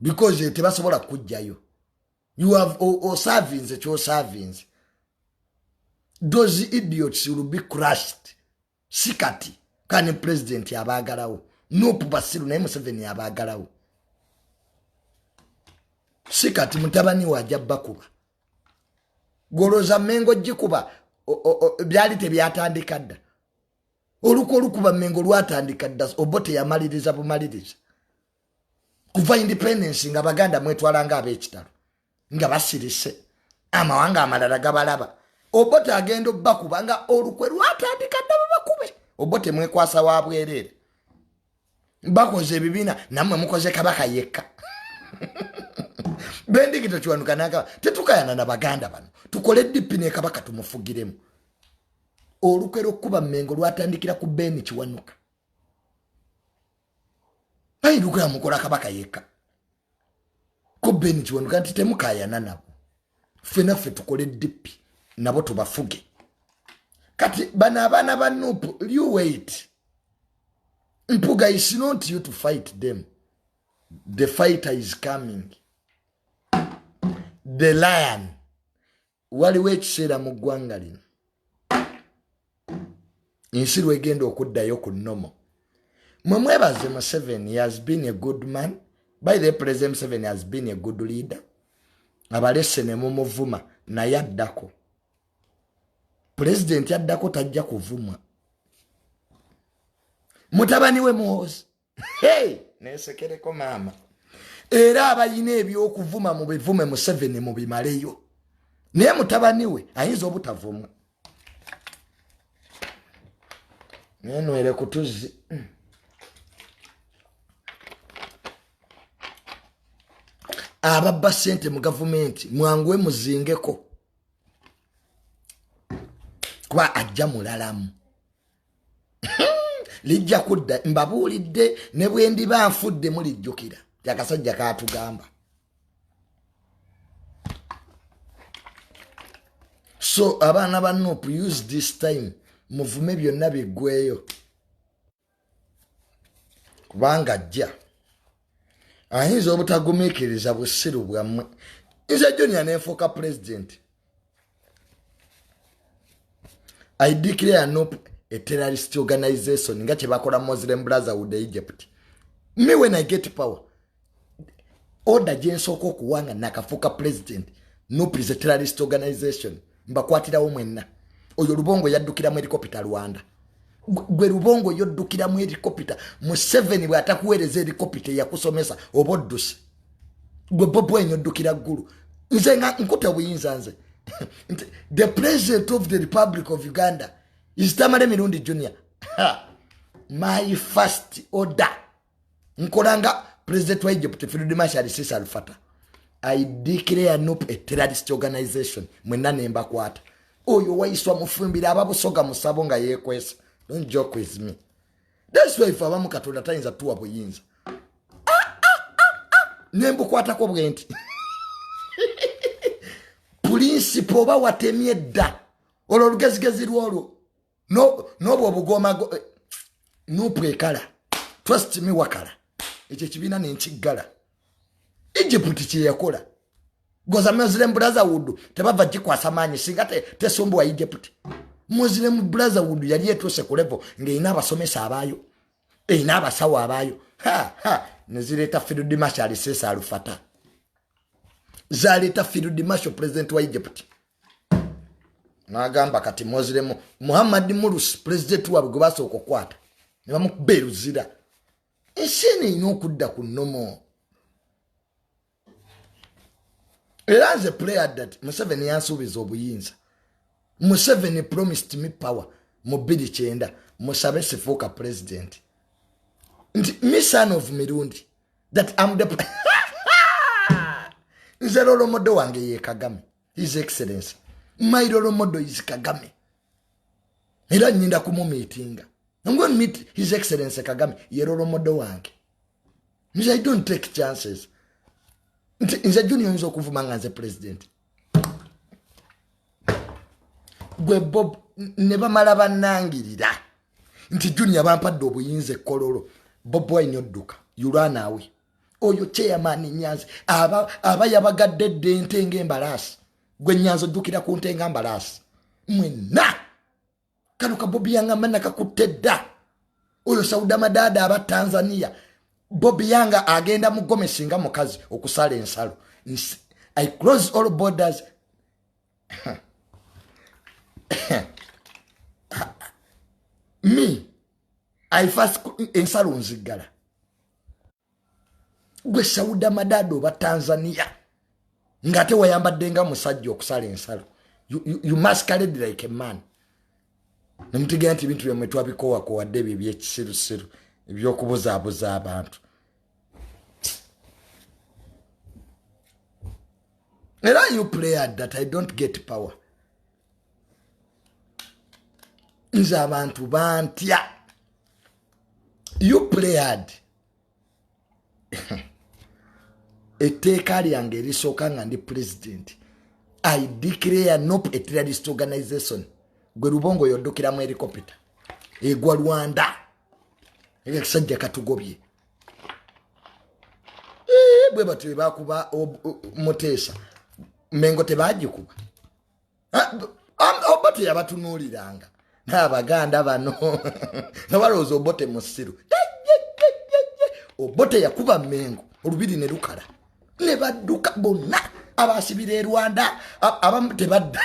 Because tebasobola kujjayo. You have osavinze kyosavinze. Those idiots will be crushed. Si kati kani president abaagalawo. NUP basiru naye Museveni abaagalawo. Si kati mutabani we ajja bakuba. Goloza Mengo gikuba byali tebyatandika dda. Oluku olukuba Mengo lwatandika dda, Obote yamaliriza bumaliriza. Kuva independence nga Baganda mwetwala nga ab'ekitalo, nga basirise amawanga amalala gabalaba. Obote agenda obbakuba nga olukwe lwatandika dda babakube. Obote mwekwasa wa bwereere. Bakoze ebibiina nammwe mukoze Kabaka yekka. Bendigito Kiwanuka n'agamba tetukayana na Baganda bano, tukole DP ne Kabaka tumufugiremu. Olukwe lw'okkuba Mengo lwatandikira ku Ben Kiwanuka. Ayi lukwe amukola Kabaka yekka. Ko Ben Kiwanuka nti temukayana nabo, ffenna ffe tukole DP nabo tubafuge. Kati bano abaana ba NUP, you wait. Mpuga is not you to fight them. The fighter is coming. The lion. Waliwo ekiseera mu ggwanga lino ensi lwegenda okuddayo ku nnomo. Mwe mwebaze Museveni, he has been a good man. By the president Museveni has been a good leader. Abalese ne mumuvuma naye addako. Pulezidenti addako tajja kuvumwa. Mutabani we Muhoozi. Hey, neesekereko maama. Era abalina ebyokuvuma mubivume Museveni mubimaleyo. Naye mutabani we ayinza obutavumwa. Nenwere ku tuzzi. Ababba ssente mu gavumenti mwanguwe muzingeko. Kuba ajja mulalamu. Lijja kudda mbabuulidde ne bwe ndiba nfudde mulijjukira. Akasajja kaatugamba. So abaana ba NUP, use this time muvume byonna biggweeyo. Kubanga ajja ayinza obutagumiikiriza busiru bwammwe. Nze Junior nenfuuka president, I declare NUP a terrorist organization nga kyebakola Muslim Brotherhood Egypt. Me when I get power, order gyensooka okuwa nga nakafuuka president, NUP is a terrorist organization. Mbakwatirawo mwenna. Oyo Lubongo yaddukira mu helicopter Rwanda. Gwe Lubongo yoddukira mu helicopter. Museveni bw'atakuweereza helicopter yakusomesa oba odduse. Gwe Bobi Wine oddukira ggulu. Nze nga nkuta obuyinza nze. The president of the Republic of Uganda is Tamale Mirundi Junior. My first order. Nkola nga president wa Egypt Field Marshal Sisi Al Fatah. I declare NUP a terrorist organization. Mwenna ne mbakwata. Oyo Waiswa Mufumbira ababusoga musabo nga yeekwesa. Don't joke with me. That's why ife abamu Katonda tayinza tuwa buyinza. Nembukwatako bwe nti. Principle oba watemye dda. Olwo olugezigezi lwolwo. N'obwo obugoma NUP ekala. Trust me wakala. Ekyo ekibiina nenkiggala. Egypt kye yakola. Goza Muslim Brotherhood tebava gikwasa maanyi singa tesumbuwa Egypt. Muslim Brotherhood yali etuuse ku level ng'erina abasomesa abaayo, erina abasawo abaayo. Ha ha, ne zireeta Field Marshal Sisi Al Fatah. Zaleeta Field Marshal president wa Egypt. N'agamba kati Muslim Muhammad Mursi president waabwe gwe basooka okukwata ne bamukuba eruzira. Ensi eno erina okudda ku nnomo. Era nze player that Museveni yansuubiza obuyinza. Museveni promised me power mu 2009 musabe sifuuka president. Nti me son of Mirundi that I'm the nze role model wange ye Kagame, His Excellency. My role model is Kagame. Era nyinda kumumeetinga. I'm going to meet His Excellency Kagame, ye role model wange. Nze I don't take chances. Nze Junior oyinza okuvuma nga nze president. Gwe Bob ne bamala bannangirira nti Junior bampadde obuyinza ekkololo. Bob Wine odduka, you run away. Oyo chairman Nyanzi aba yabagadde dda ente ng'embalaasi. Gwe Nyanzi oddukira ku nte ng'embalaasi. Mwenna kano ka Bobi yangamba nakakutte dda. Oyo Sauda Madada aba Tanzania. Bobi Yanga agenda mu gomesi nga mukazi okusala ensalo. I close all borders. Me, I first ensalo nziggala. Gwe Sauda Madada oba Tanzania ng'ate wayambadde nga musajja okusala ensalo. You masquerade like a man. Nemutegeera nti ebintu byammwe twabikoowakowadde ebyo ebyekisirusiru ebyokubuzaabuza abantu. Era you played that I don't get power. Nze abantu bantya. You played. Etteeka lyange erisooka nga ndi president. I declare NUP a terrorist organization. Gwe Lubongo yoddukiramu helicopter egwa Rwanda. Ekisajja katugobye. Bwe batyo bakuba Muteesa. Mengo tebagikuba. Obote yabatunuuliranga. N'Abaganda bano nga balowooza Obote musiru. Obote yakuba Mengo olubiri ne lukala. Ne badduka bonna abasibira e Rwanda, abamu tebadda.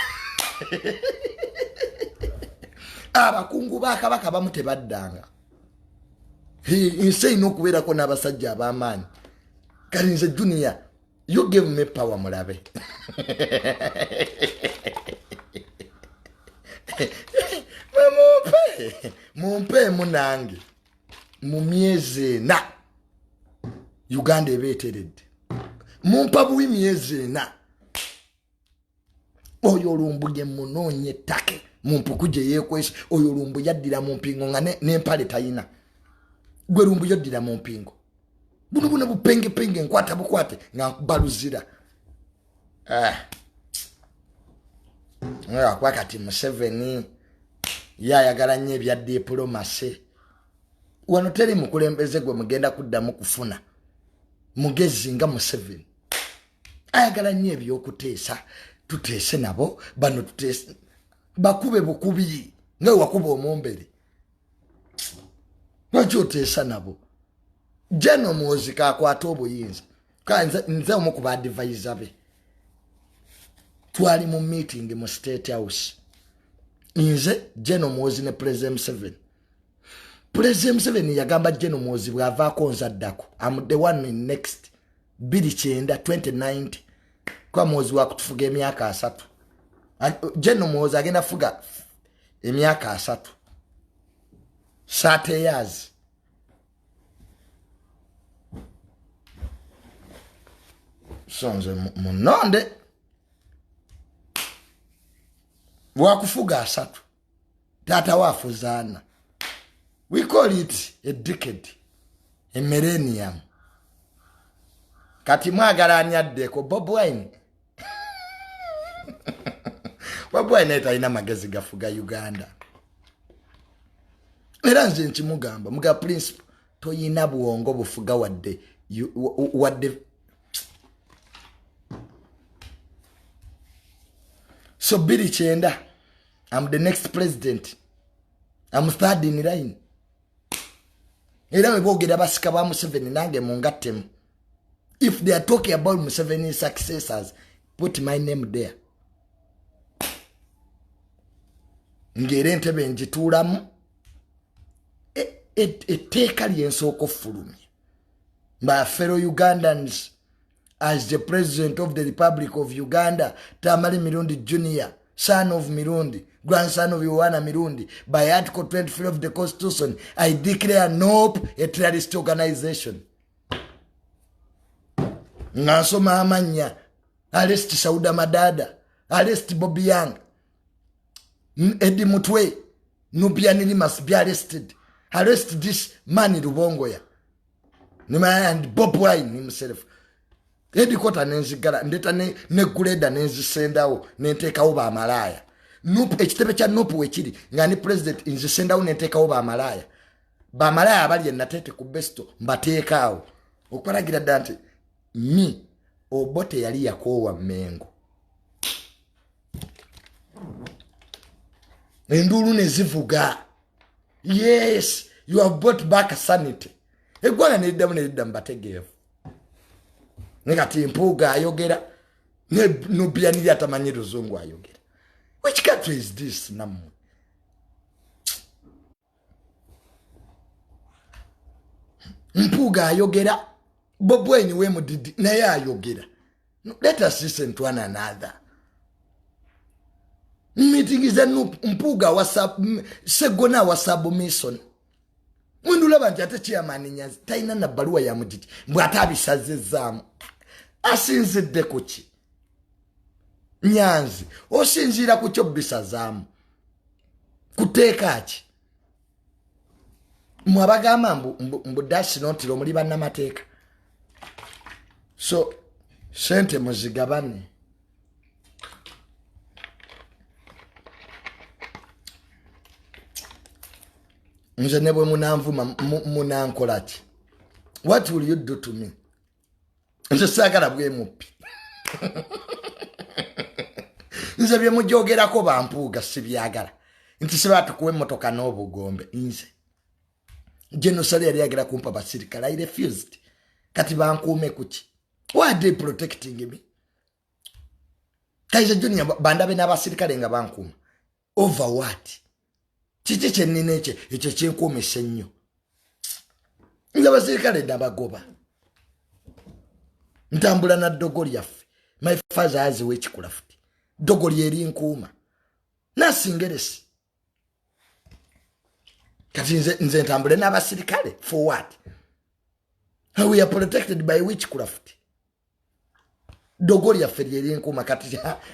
Abakungu ba Kabaka abamu tebaddanga. Ensi erina okubeerako n'abasajja ab'amaanyi. Kati nze Junior, you give me power mulabe. Mumpe nange mu myezi ena Uganda eba eteredde. Mumpa buwi myezi ena. Oyo olumbu gye munoonye ettake mu mpuku gye yeekwese. Oyo olumbu yaddira mu mpingo nga n'empale tayina. Gwe lumbu yoddira mu mpingo. Buno buno bupengepenge nkwata bukwate nga nkubaluzira. Kuba kati Museveni ye ayagala nnyo ebya dipulomasi. Wano teri mukulembeze gwe mugenda kuddamu kufuna mugezi nga Museveni. Ayagala nnyo ebyokuteesa, tuteese nabo bano, tuteese bakube bukubi nga wakuba omumbere. Lwaki oteesa nabo? Jeno Muhoozi kakwata obuyinza. Nze omu ku baadivaiza be twali mu meeting mu State House, nze Jeno Muhoozi ne President Museveni. President Museveni yagamba Jeno Muhoozi bw'avaako nzaddako, am the one in next 2090 2090, kuba Muhoozi wakutufuga emyaka 30. Jeno Muhoozi agenda fuga emyaka 30, 30 years. So nze munonde wakufuga 30, tata wafuzaana. We call it a decade, a millennium. Kati mwagala ani addeko? Bobi Wine. Bobi Wine talina magezi gafuga Uganda. Era nze nkimugamba, muga principle, toyina bwongo bufuga wadde wadde. So 2090, I'm the next president. I'm third in line. Era bwe boogera basika ba Museveni nange mungattemu. If they are talking about Museveni's successors, put my name there. Ng'era entebe njituulamu, etteeka lyensooka ofulumya. My fellow Ugandans, as the president of the Republic of Uganda, Tamale Mirundi Jr., son of Mirundi, grandson of Yohana Mirundi, by Article 23 of the Constitution, I declare NOP a terrorist organization. Nga nsoma amannya, arrest Sauda Madada, arrest Bobby Young, Eddie Mutwe, Nubian must be arrested. Arrest this man Rubongoya and Bobi Wine himself. Headquarter nenzigala, ndeta ne guleda nenzisendawo, nenteekawo bamalaaya. NUP, ekitebe kya NUP wekiri nga ni president, nzisendawo nenteekawo bamalaaya. Bamalaaya abali enatete ku besto mbateekaawo okulagira ddala nti mi Obote yali yakoowa Mengo. Enduulu ne zivuga. Yes, you have brought back sanity. Eggwanga neriddamu neridda mubategeevu. Ne kati Mpuuga ayogera, ne Nubian atamanyi luzungu ayogera. Which country is this nammwe? Mpuuga ayogera, Bobi Wine we mudidi naye ayogera. Let us listen to one another. Meeting is a Mpuuga wasa Segona wa submission. Mwendulaba nti ate chairman Nyanzi talina na bbaluwa ya mugiti mbw ate abisazizaamu. Asinzidde ku ki? Nyanzi osinziira ku kyo bisazaamu kuteeka ki? Mwe abagamba mbu that's not law, muli bannamateeka. So sente muzigabane. Nze ne bwe munanvuma munankola ki? What will you do to me? Nze saagala bwemupi. Nze bye mujogerako bampuuga sibyagala. Nti siba tukuwa emmotoka n'obugombe. Nze General yali ayagala kumpa basirikale, I refused. Kati bankuume kuki? Why are they protecting me? Kaiser Junior bandabe n'abasirikale nga bankuuma. Over what? Kiki kye nnina ekyo kyenkuumisa ennyo? Nze abasirikale nabagoba. Ntambula na ddogo lyaffe. My father has a witchcraft. Ddogo lyerinkuuma. Nasingeresi. Kati nze ntambule n'abasirikale for what? We are protected by witchcraft. Ddogo lyaffe lyerinkuuma.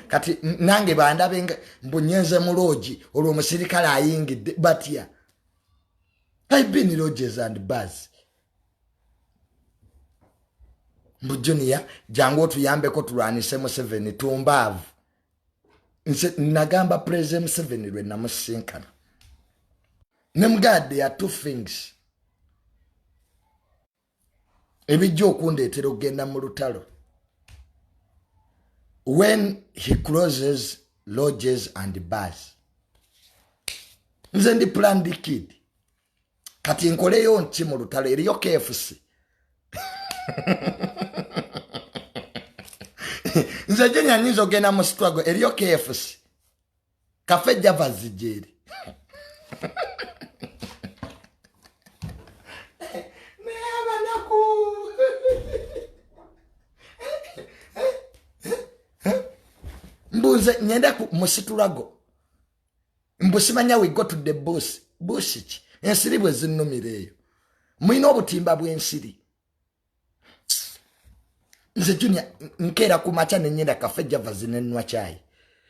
Kati nange bandabe mbu nyenze mu loogi olwo omusirikale ayingidde batya. I've been in lodges and bars. Mbu Junior jangu otuyambeko tulwanise Museveni tumbaavu. Nze nagamba President Museveni lwe namusinkana. Nemugamba there are two things. Ebijja okundeetera okugenda mu lutalo. When he closes lodges and bars. Nze ndi planned kid. Kati nkoleyo nki mu lutalo eriyo KFC. Nze Junior nyinza okugenda mu struggle eriyo KFC. Cafe Java zijeri. Mbuze nyenda ku musitulago. Mbusimanya we go to the bush. Bush ki? Ensiri bwe zinnumira eyo. Mulina obutimba bw'ensiri. Nze Junior nkeera ku makya ne ngenda Cafe Java zinennywa kyayi.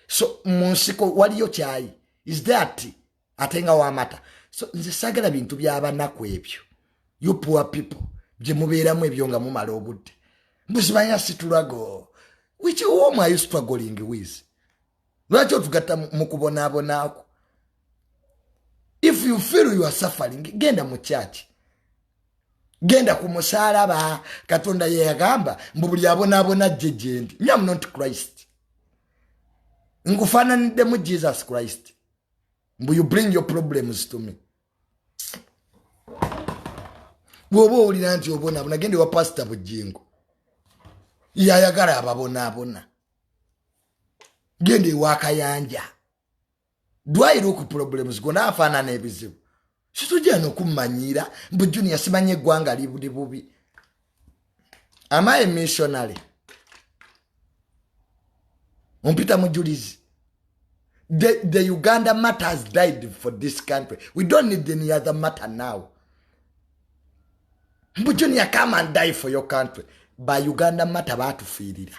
So mu nsiko waliyo kyayi. Is there tea? Ate nga w'amata. So nze saagala bintu by'abanaku ebyo. You poor people. Bye mubeeramu ebyo nga mumala obudde. Mbusimanya situlago. Which home are you struggling with? Lwaki otugatta mu kubonaabonaako? If you feel you are suffering, genda mu church. Genda ku musaalaba. Katonda ye yagamba mbu buli abonaabona ajje gye ndi. Me am not Christ. Nkufaananiddemu Jesus Christ. Mbu you bring your problems to me. Bw'oba owulira nti obonaabona, genda ewa Pastor Bujjingo. Yayagala ababonaabona. Genda ewa Kayanja. Do I look problems? Gona afaanana ebizibu. Situjja n'okummanyiira mbu Junior simanyi eggwanga libuli bubi. Am I a missionary? Ompita mujulizi. The Uganda matters died for this country. We don't need any other matter now. Mbu Junior, come and die for your country. Ba Uganda matter batufiirira.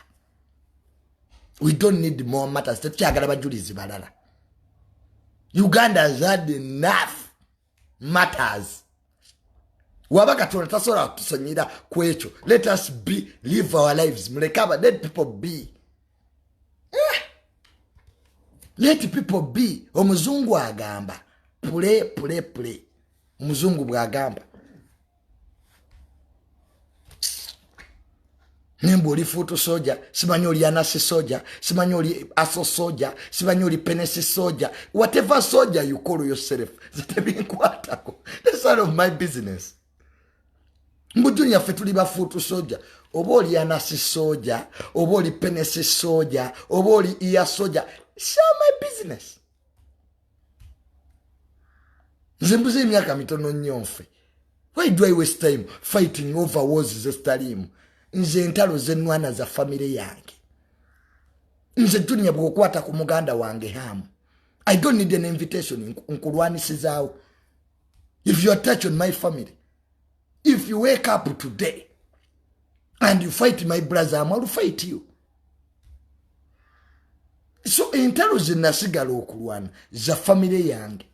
We don't need more matters. Tetukyagala bajulizi balala. Uganda has had enough matters. Waba Katonda tasobola kutusonyira ku ekyo. Let us be, live our lives. Muleke aba, let people be. Let people be. Omuzungu agamba. Pule, pule, pule. Omuzungu bw'agamba. Nembu oli fuutu soja, simanyi oli anasi soja, simanyi oli aso soja, simanyi oli penesi soja. Whatever soja you call yourself, zitebinkwatako. That's out of my business. Mbu Junior ffe tuli ba fuutu soja. Oba oli anasi soja, oba oli penesi soja, oba oli iya soja. It's not my business. Nze mbuze emyaka mitono nnyo nfe. Why do I waste time fighting over wars zesitaliimu? Nze entalo zennwana za famire yange. Nze Junior bw'okwata ku muganda wange Hamu, I don't need an invitation, nkulwanisizaawo. If you attach on my family, if you wake up today and you fight my brother, I will fight you. So entalo ze nasigala okulwana za famire yange.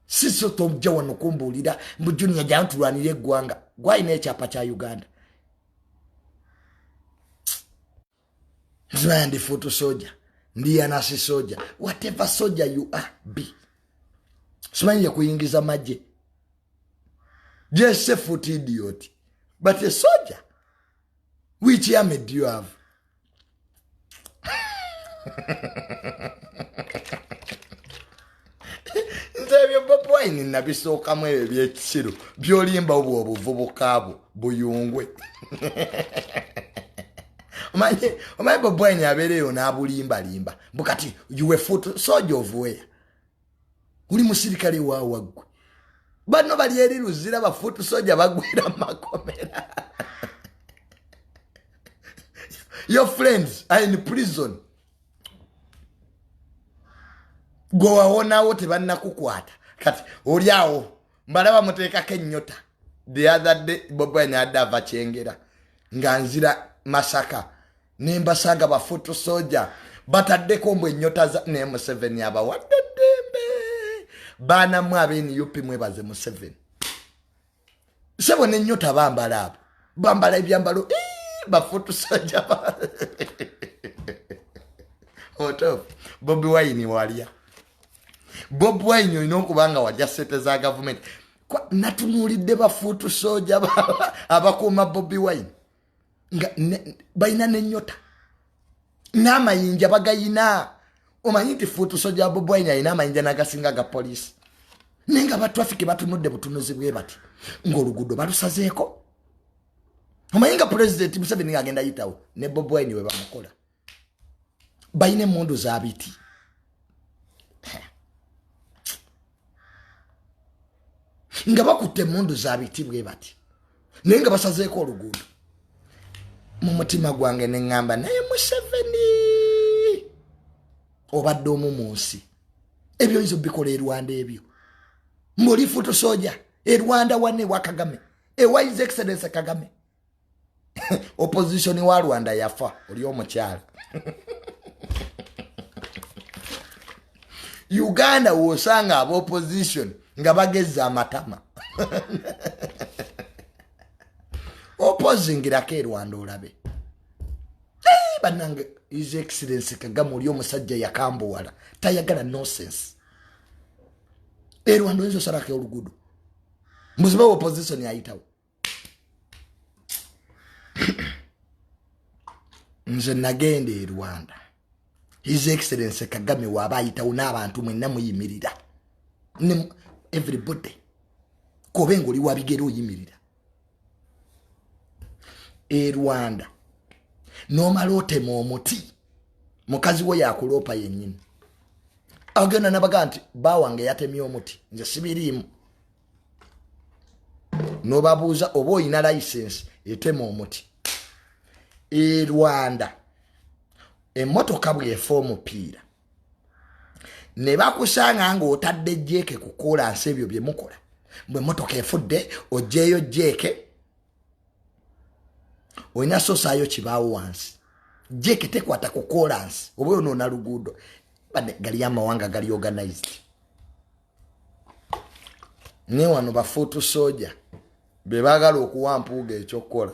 Siso tojja wano kumbuulira mbu Junior jangu tulwanire eggwanga. Gwalina ekyapa kya Uganda. Nzimanya ndi foot soldier, ndi anasi soldier, whatever soldier you are, be. Simanyi yakuyingiza magye. Just a foot idiot. But a soldier, which army do you have? Nze ebyo Bobi Wine nabisookamu ebyo ebyekisiru by'olimba obwo obuvubuka bwo buyungwe. Omanyi Bobi Wine abeera eyo n'abulimbalimba mbu kati you were foot soldier of where? Oli musirikale wa waggwe. Bano bali eri Luzira ba foot soldier bagwira mu makomera. Your friends are in prison. Gwe wawonawo tebannakukwata. Kati oli awo mbalaba muteekako ennyota. The other day Bobi Wine adde ava Kyengera nga nzira Masaka ne mbasanga ba foot soldier bataddeko mbu ennyota za ne Museveni abawadde eddembe. Baana mmwe ab'N U P mwebaze Museveni. Ssebo n'ennyota bambala abo. Bambala ebyambalo, ba foot soldier ba. Oto, Bobi Wine walya. Bobi Wine olina okuba nga walya ssente za gavumenti. Natunuulidde bafuutu soja abakuuma Bobi Wine nga balina n'ennyota n'amayinja bagayina. Omanyi nti fuutu soja Bobi Wine alina amayinja n'agasinga ga poliisi, naye nga batrafiki batunudde butunuzi bwe bati ng'oluguudo balusazeeko. Omanyi nga Pulezidenti Museveni ng'agenda yitawo ne Bobi Wine we bamukola, balina emmundu za biti. Nga bakutte emmundu za biti bwe bati, naye nga basazeeko oluguudo. Mu mutima gwange ne ŋŋamba, naye Museveni obadde omu mu nsi, ebyo oyinza obikola e Rwanda, ebyo ng'oli fuutu soja e Rwanda wane ewa Kagame, ewa His Excellence Kagame. Opposition wa Rwanda yafa, oli omukyala. Uganda wosanga aba opposition nga bagezza amatama, opposingirako e Rwanda olabe. Bannange, His Excellence Kagame oli omusajja yakambuwala, tayagala nonsense. E Rwanda oyinza osalako oluguudo muzibe opposition ayitawo. Nze nagenda e Rwanda, His Excellence Kagame waaba ayitawo n'abantu mwenna muyimirira, everybody, kobe ngaoli wabigere oyimirira. E Rwanda nomala otema omuti, mukazi wo yakuloopa yennyini, agenda nabaga nti bawange yatemye omuti, nze sibiriimu. Nobabuuza oba oyina license etema omuti. E Rwanda emmotoka bwefa omupiira ne bakusanga ng'otadde jeeke ku koolansi, ebyo bye mukola, bwe emmotoka efudde ogyeyo jeeke, olina sosaayo kibaawo wansi, jeeke tekwata ku koolansi oba oyonoona luguudo. Gali amawanga gali organized, naye wano bafuutu soja be baagala okuwa Mpuuga ekyokukola.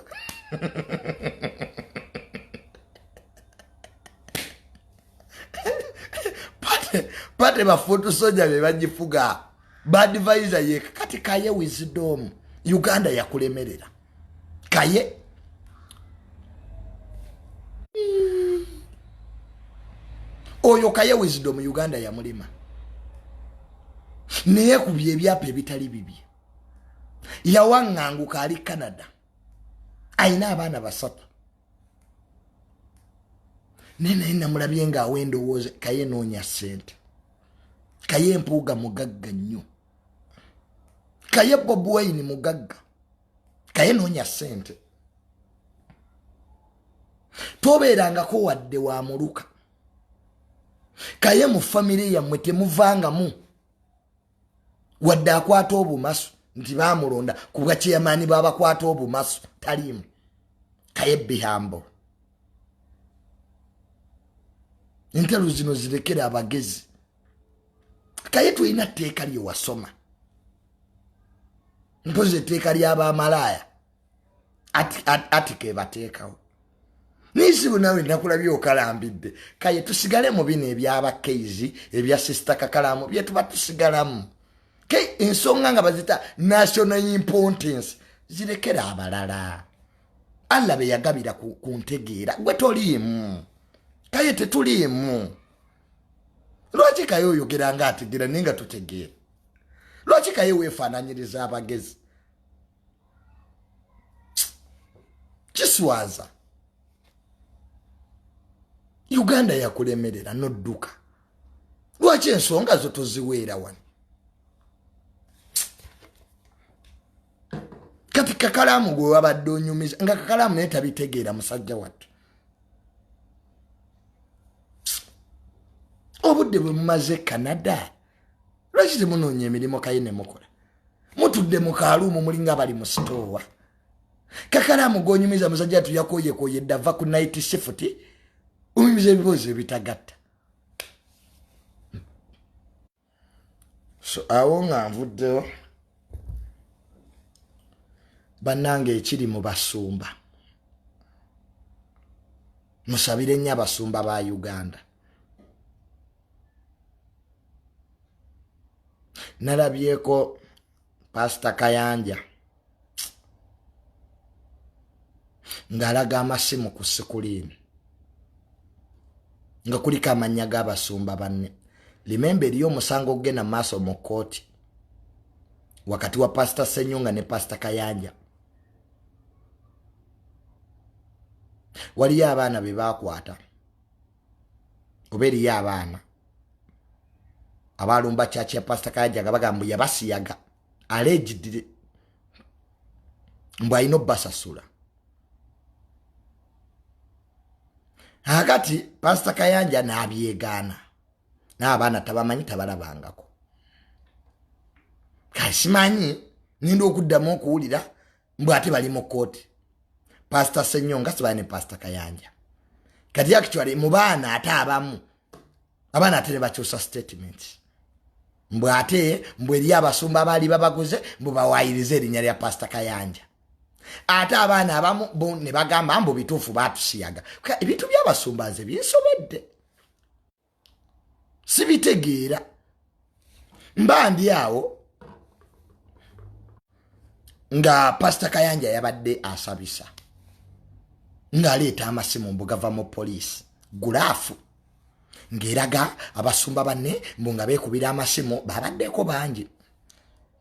Pate bafuutu soja be bagifuga, ba advisor ye kati Kaye Wisdom, Uganda yakulemerera Kaye. Oyo Kaye Wisdom Uganda yamulema, naye kubye ebyapa ebitali bibye, yawaŋŋanguka, ali Canada, ayina abaana 3. Naye namulabye ng'awa endowooza. Kaye noonya ssente. Kaye Mpuuga mugagga nnyo. Kaye Bobi Wine mugagga. Kaye noonya ssente. Tobeerangako wadde wa muluka. Kaye mu famire yammwe temuvangamu wadde akwata obumasu nti bamulonda ku bwa chairman babakwata obumasu, taliimu. Kaye bihambo, entalo zino zirekera abagezi. Kaye tulina tteeka lye wasoma, mpozi etteeka ly'abamalaaya atika ebateekawo nisibu. Nawe nakulabye okalambidde. Kaye tusigale mu bino ebyabakeizi ebya Sister Kakalamu byetuba tusigalamu. Ke ensonga nga bazita national importance zirekera abalala. Allah be yagabira ku ntegeera, gwe toliimu. Kaye tetuliimu. Lwaki Kaye oyogera nga ategeera naye nga tutegeera? Lwaki Kaye weefaananyiriza abagezi? Kiswaza. Uganda yakulemerera nodduka. Lwaki ensonga zo toziweera wano? Kati Kakalaamu gwe wabadde onyumiza nga Kakalaamu naye tabitegeera. Musajja wattu, obudde bwe mumaze Canada, lwaki temunoonya emirimu Kaye ne mukola? Mutudde mu kaaluumu mulinga bali mu sitoowa. Kakalaamu gonyumiza, musajja wattu yakoyekoye dda, va ku night shift, onyumiza ebibuuzo ebitagatta. So awo nga nvuddewo, bannange, ekiri mu basumba, musabire nnyo abasumba ba Uganda. Nalabyeko. Pasita Kayanja ng'alaga amasimu ku sikuliini nga kuliko amannya g'abasumba banne. Limemba eriyo omusango ogugenda mu maaso mu kkooti wakati wa Pasita Ssenyonga ne Pasita Kayanja. Waliyo abaana be baakwata oba eriyo abaana abaalumba kyaki ya Pasita Kayanja nga bagamba mbu yabasiyaga allegedly mbu alina obbasasula. Akati Pasita Kayanja n'abyegaana n'abaana tabamanyi tabalabangako. Kasimanyi ninda okuddamu okuwulira mbu ate bali mu kkooti. Pasita Ssenyonga sibali ne Pasita Kayanja. Kati actually mu baana ate abamu abaana ate ne bakyusa statement mbu ate mbu eri abasumba abaali babaguze mbu bawaayirize erinnya lya Pasita Kayanja. Ate abaana abamu bo ne bagamba mbu bituufu baatusiyaga. Ebintu by'abasumba nze binsobedde, sibitegeera. Mba ndi awo nga Pasita Kayanja yabadde asabisa ng'aleeta amasimu mbu gava mu poliisi gulaafu ng'eraga abasumba banne mbu nga beekubira amasimu babaddeko bangi.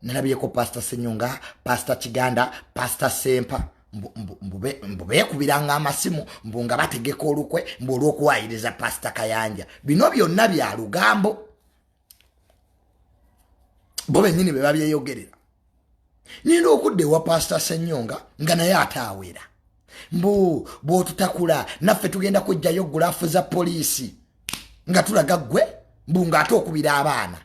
Nalabyeko Pasita Ssenyonga, Pasita Kiganda, Pasita Sempa mbu beekubiranga amasimu mbu nga bategeka olukwe mbu olw'okuwaayiriza Pasita Kayanja. Bino byonna bya lugambo, bo bennyini be babyeyogerera. Nina okudda ewa Pasita Ssenyonga nga naye ate awera mbu bw'otutakula naffe tugenda kuggyayo gulaafu za poliisi nga tulaga ggwe mbu ng'ate okubira abaana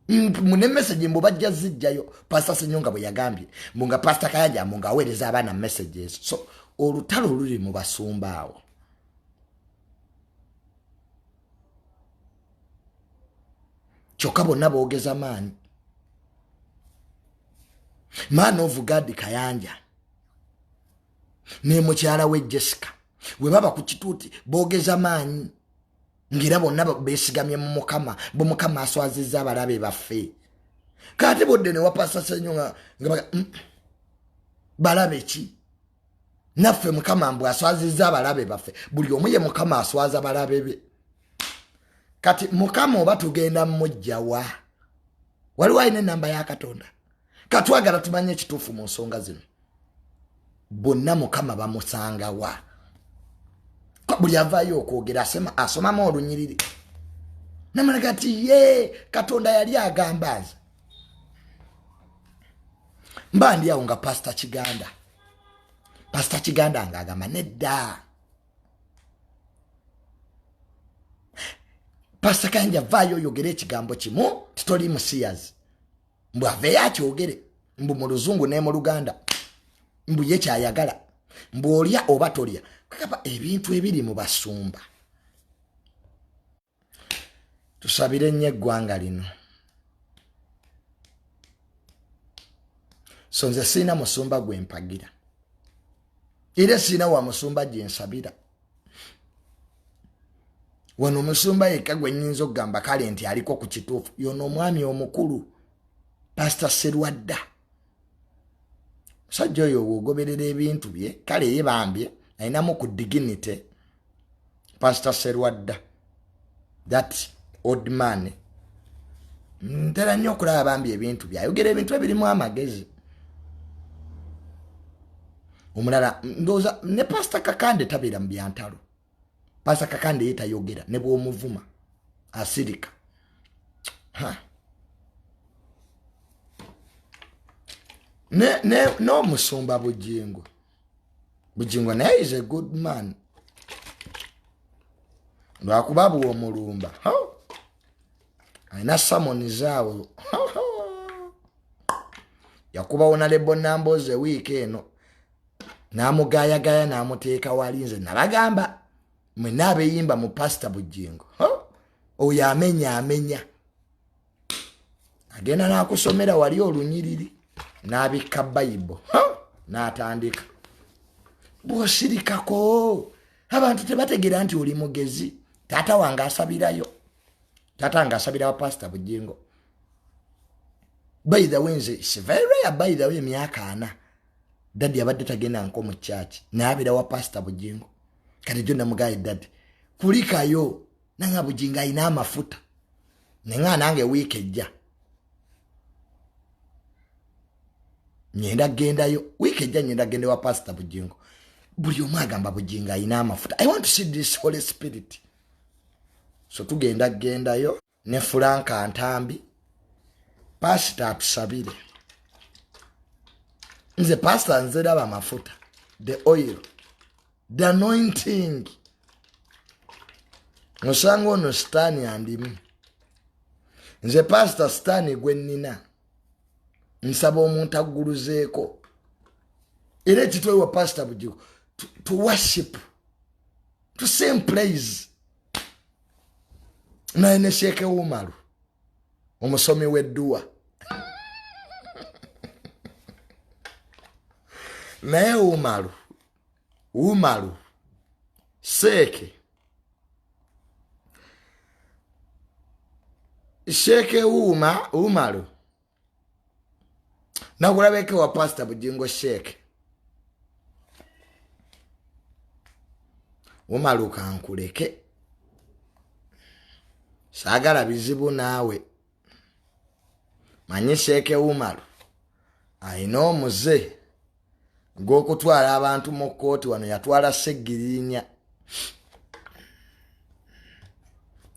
ne message mbu bajja zijjayo. Pasita Ssenyonga bwe yagambye mbu nga Pasita Kayanja mbu ng'aweereza abaana messages. So olutalo luli mu basumba awo. Kyokka bonna boogeza maanyi. Man of God Kayanja ne mukyala we Jessica we baba ku kituuti boogeza maanyi ng'era bonna beesigamye mu Mukama, bo Mukama aswazizza abalabe baffe. Kati bodde ne wapasa Ssenyonga nga balabe ki? Naffe Mukama mbu aswazizza abalabe baffe. Buli omu ye Mukama aswaza balabe be. Kati Mukama oba tugenda mujjawa? Waliwo alina ennamba ya Katonda? Katwagala tumanye ekituufu mu nsonga zino. Bonna Mukama bamusangawa? Buli avaayo okwogera asomamu olunyiriri namalaga nti ye Katonda yali agamba nze. Mba ndi awo nga Pasita Kiganda, Pasita Kiganda ng'agamba nedda Pasita Kayanja vaayo oyogere ekigambo kimu titoli musiyazi. Mbu aveeyo akyogere mbu mu Luzungu ne mu Luganda mbu ye kyayagala mbu olya oba tolya. Kakaba ebintu ebiri mu basumba. Tusabire nnyo eggwanga lino. So nze sirina musumba gwe mpagira, era sirina wa musumba gye nsabira. Wano omusumba yekka gwe nnyinza okugamba kale nti aliko ku kituufu yono omwami omukulu Pasita Serwadda. Musajja oyo bw'ogoberera ebintu bye kale ye bambye alinamu ku dignity. Pasita Serwadda, that old man, ntera nnyo okulaba bambi ebintu bye ayogera ebintu ebirimu amagezi. Omulala ndowooza ne Pasita Kakande tabeera mu byantalo. Pasita Kakande ye tayogera ne bw'omuvuma asirika. N'omusumba Bujingo, Bujingo naye is a good man, lwakuba bw'omulumba alina samoni zaawo. Yakubawo na Lebo Namboze wiiki eno n'amugayagaya n'amuteeka wali. Nze nabagamba mwenna abeeyimba mu Pasita Bujingo, oyo amenya amenya agenda n'akusomera wali olunyiriri n'abikka Bayibo n'atandika. Bw'osirikako abantu tebategeera nti oli mugezi. Taata wange asabirayo, taata wange asabira wa Pasita Bujingo. By the way, nze it's very rare. By the way, emyaka 4 daddy abadde tagenda nko mu church, naye abeera wa Pastor Bujingo. Kati jo namugaye, daddy kulikayo nanga Bujingo alina amafuta, nenga nange wiiki ejja nyenda gendayo, wiiki ejja nyenda genda wa Pastor Bujingo. Buli omu agamba Bujingo alina amafuta. I want to see this Holy Spirit. So tugenda gendayo ne Fulanka Ntambi, pasita atusabire. Nze pasita nze raba amafuta, the oil, the anointing. Osanga ono sitaani andimu. Nze pasita sitaani gwe nnina, nsaba omuntu agguluzeeko. Era ekitwewa Pasita Bujingo to worship to same place naye ne Sheeke Umaru omusomi w'edduwa. Naye Umaru Seeke, Sheeke Umaru, nakulabeko wa Pasita Bujingo. Sheeke Umaru, kankuleke, saagala bizibu naawe. Manyi Sheeke Umaru ayina omuze gw'okutwala abantu mu kkooti. Wano yatwala Segirinya.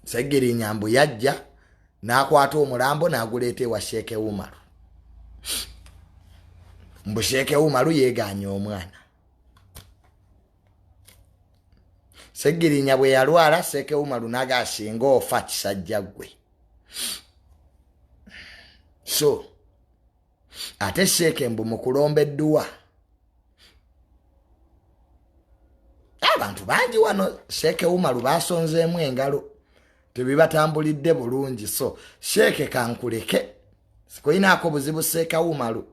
Segirinya mbu yajja n'akwata omulambo n'aguleeta ewa Sheeke Umaru, mbu Sheeke Umaru yeeganye omwana. Segirinya bwe yalwala, Sheeke Umaru naga singa ofa kisajja ggwe. So ate Sheeke mbu mukulomba edduwa, abantu bangi wano Sheeke Umaru basonzeemu engalo, tebibatambulidde bulungi. So Sheeke kankuleke, sikulinaako buzibu. Sheeke Umaru,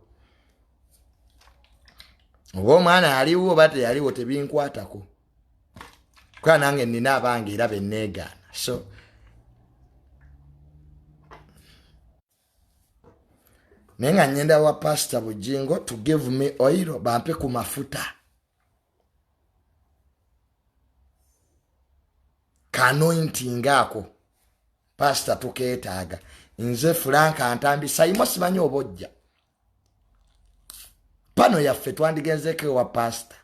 oba omwana aliwo oba teyaliwo, tebinkwatako, kuba nange nina abange era benneegaana. So naye nga nyenda wa Pasita Bujingo to give me oil, bampe ku mafuta kanointing ako. Pasita, tukeetaaga. Nze Fulanka Ntambi Saimo, simanyi oba ojja pano yaffe, twandigenzeko ewa pasita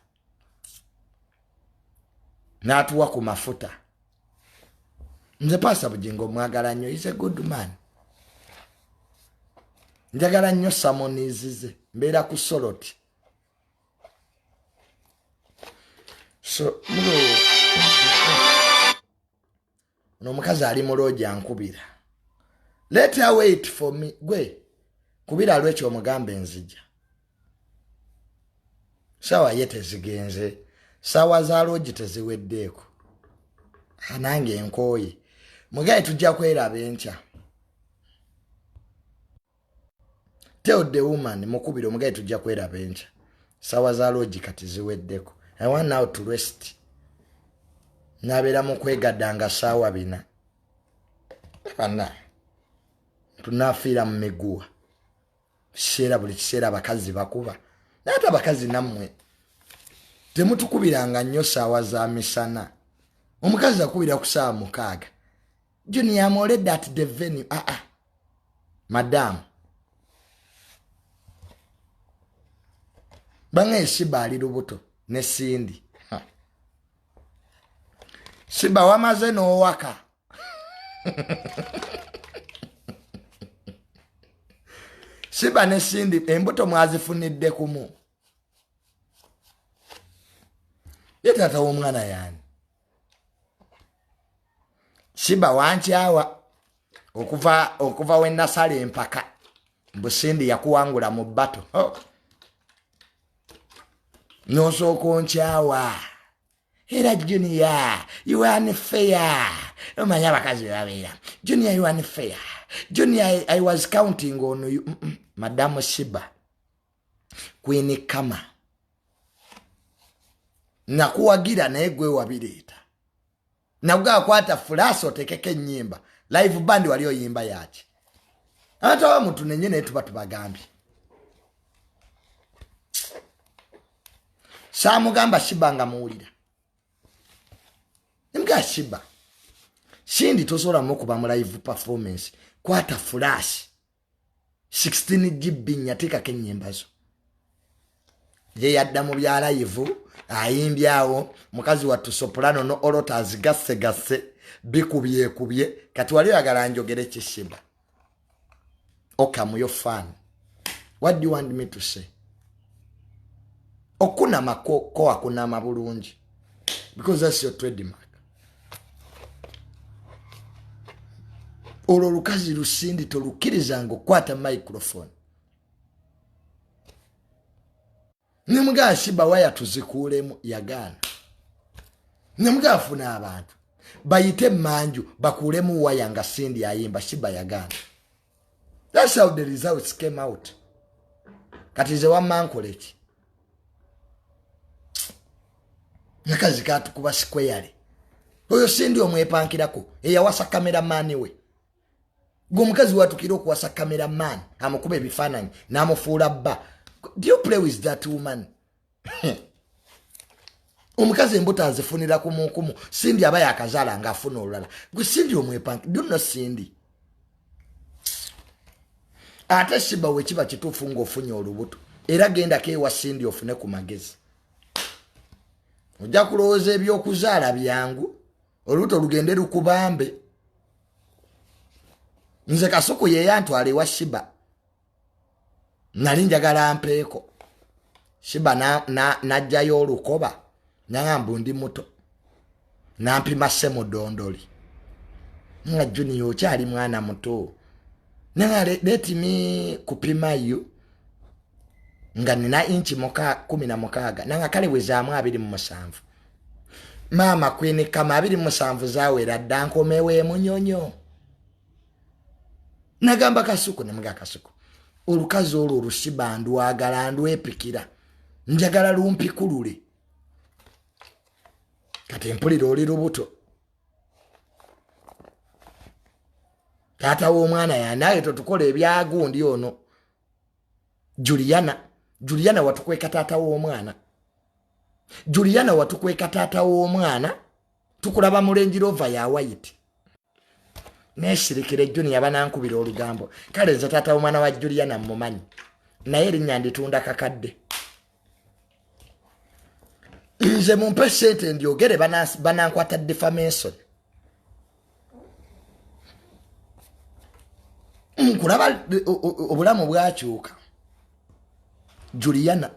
n'atuwa ku mafuta. Nze Pasita Bujingo mwagala nnyo, is a good man. Njagala nnyo samonizize, mbeera ku Soloti. So ono omukazi ali mu loogi ankubira. Let her wait for me. Gwe kubira lwekyo omugambe enzija, sawa ye tezigenze, sawa za loogi teziweddeeko. Nange enkooye, mugaye tujja kweraba enkya. Tell the woman, mukubire omugaye tujja kweraba enkya, sawa za loogi kati ziweddeko. I want now to rest. Nabeera mu kwegaddanga saawa 4 bana tunafiira mu miguwa. Kiseera buli kiseera abakazi bakuba, naye ate abakazi nammwe temutukubiranga nnyo saawa za misana. Omukazi akubira ku saawa 6, "Junior, am already at the venue." Aa ah, ah. Madamu banga esiba ali lubuto ne Sindi. Siba wamaze n'owaka. Siba ne Sindi embuto mwazifunidde kumu. Ye taata w'omwana yaani? Siba wankyawa okuva we nasala empaka, mbu Sindi yakuwangula mu bato, oh. Nosooka onkyawa era, "Junior, you are unfair." Omanyi abakazi bebabeera. "Junior, you are unfair. Junior, I was counting on you." Madamu Shiba, Queen Kama, nakuwagira naye gwe wabireeta. Nabwe akwata fulaasi otekeko ennyimba, live band wali oyimba yaki? Abantu abamu tunenye naye tuba tubagambye. Saamugamba Shiba nga muwulira. Nemugamba Shiba, Cindy tosobola mukuba mu live performance, kwata flash 16 GB nyateekako ennyimba zo. Ye yadda mu bya live ayimbyawo mukazi wattu soprano no olota azigassegasse bikubyekubye. Kati wali oyagala njogere ki Shiba? Okay, I'm your fan. What do you want me to say? Okunama ko akunama bulungi because that's your trademark. Olwo olukazi lusindi tolukkirizanga okukwata microphone. Nemugaa Shiba waya tuzikuulemu, yagaana. Nemugaa funa abantu bayite emanju bakuulemu waya nga Cindy ayimba, Shiba yagaana. That's how the results came out. Kati nze wamma nkola ki? Nakazi katukuba square. Oyo Cindy omwepankirako eyawasa cameraman we. Gwe omukazi watukira okuwasa cameraman amukuba ebifaananyi n'amufuula bba. Do you play with that woman? Omukazi embuto azifunira ku munkumu. Cindy aba yakazaala ng'afuna olulala. Gwe Cindy omwepanki. Do you know Cindy? Ate Shiba we kiba kituufu ng'ofunye olubuto, era gendako ewa Cindy ofune ku magezi. Ojja kulowooza ebyokuzaala byangu, olubuto lugende lukubambe. Nze Kasuku ye yantwala ewa Shiba, nali njagala mpeeko. Shiba n'ajjayo olukoba nangamba ndi muto, nampima semudondoli nga Junior okyali mwana muto, nanga let me kupima you nga nina inchi 16, nanga kale wezaamu 27. Maama Queen kama 27 zawera dda nkomewo emunyonyo. Nagamba Kasuku, nemuga Kasuku, olukazi olwo olusiba ndwagala, ndwepikira, njagala lumpikulule. Kati mpulira oli lubuto, taata w'omwana yanaye totukola ebyagundi ono. Juliana, Juliana watukweka taata w'omwana. Juliana watukweka taata w'omwana, tukulaba mu Range Rover ya white. Nesirikire Junior banankubira olugambo. Kale nze taata w'omwana wa Juliana mmumanyi, naye erinnya nditunda kakadde. Nze mumpe sente ndyogere, banankwata defamation. Nkulaba obulamu bwakyuka. Juliana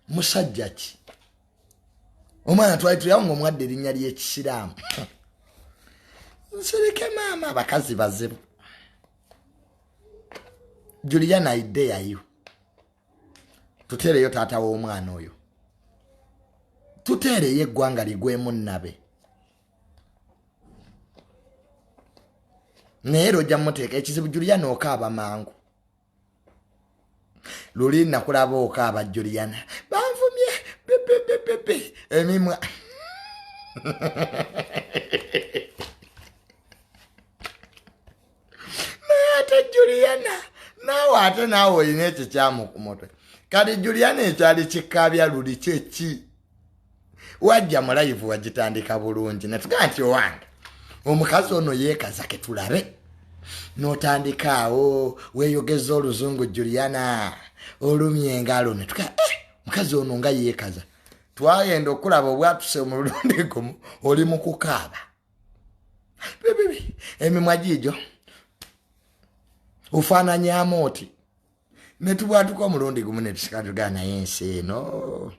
musajja ki? Omwana twali tuyawo ng'omuwadde erinnya ly'ekisiraamu. Nsirike maama, abakazi bazibu. Juliana, I dare you. Tuteereyo taata w'omwana oyo, tuteereyo eggwanga ligwemu nnabe. Naye era ojja muteeka ekizibu. Juliana okaaba mangu. Luli nakulaba okaaba Juliana, banvumye pepepepepe emimwa. Naye ate Juliana naawe, ate naawe olina ekikyamu ku mutwe. Kati Juliana ekyali kikaabya luli kyeki? Wajja mu live wagitandika bulungi, netugaa nti owange omukazi ono yeekaza, ketulabe. N'otandika awo weeyogeza oluzungu, Juliana olumya engalo, netugaa mukazi ono nga yeekaza. Twagenda okulaba obwatuse omulundi gumu oli mu kukaaba, bibibi emimwa giijo ofaananyamu oti, netubwatuka omulundi gumu netusikatugaa. Naye ensi eno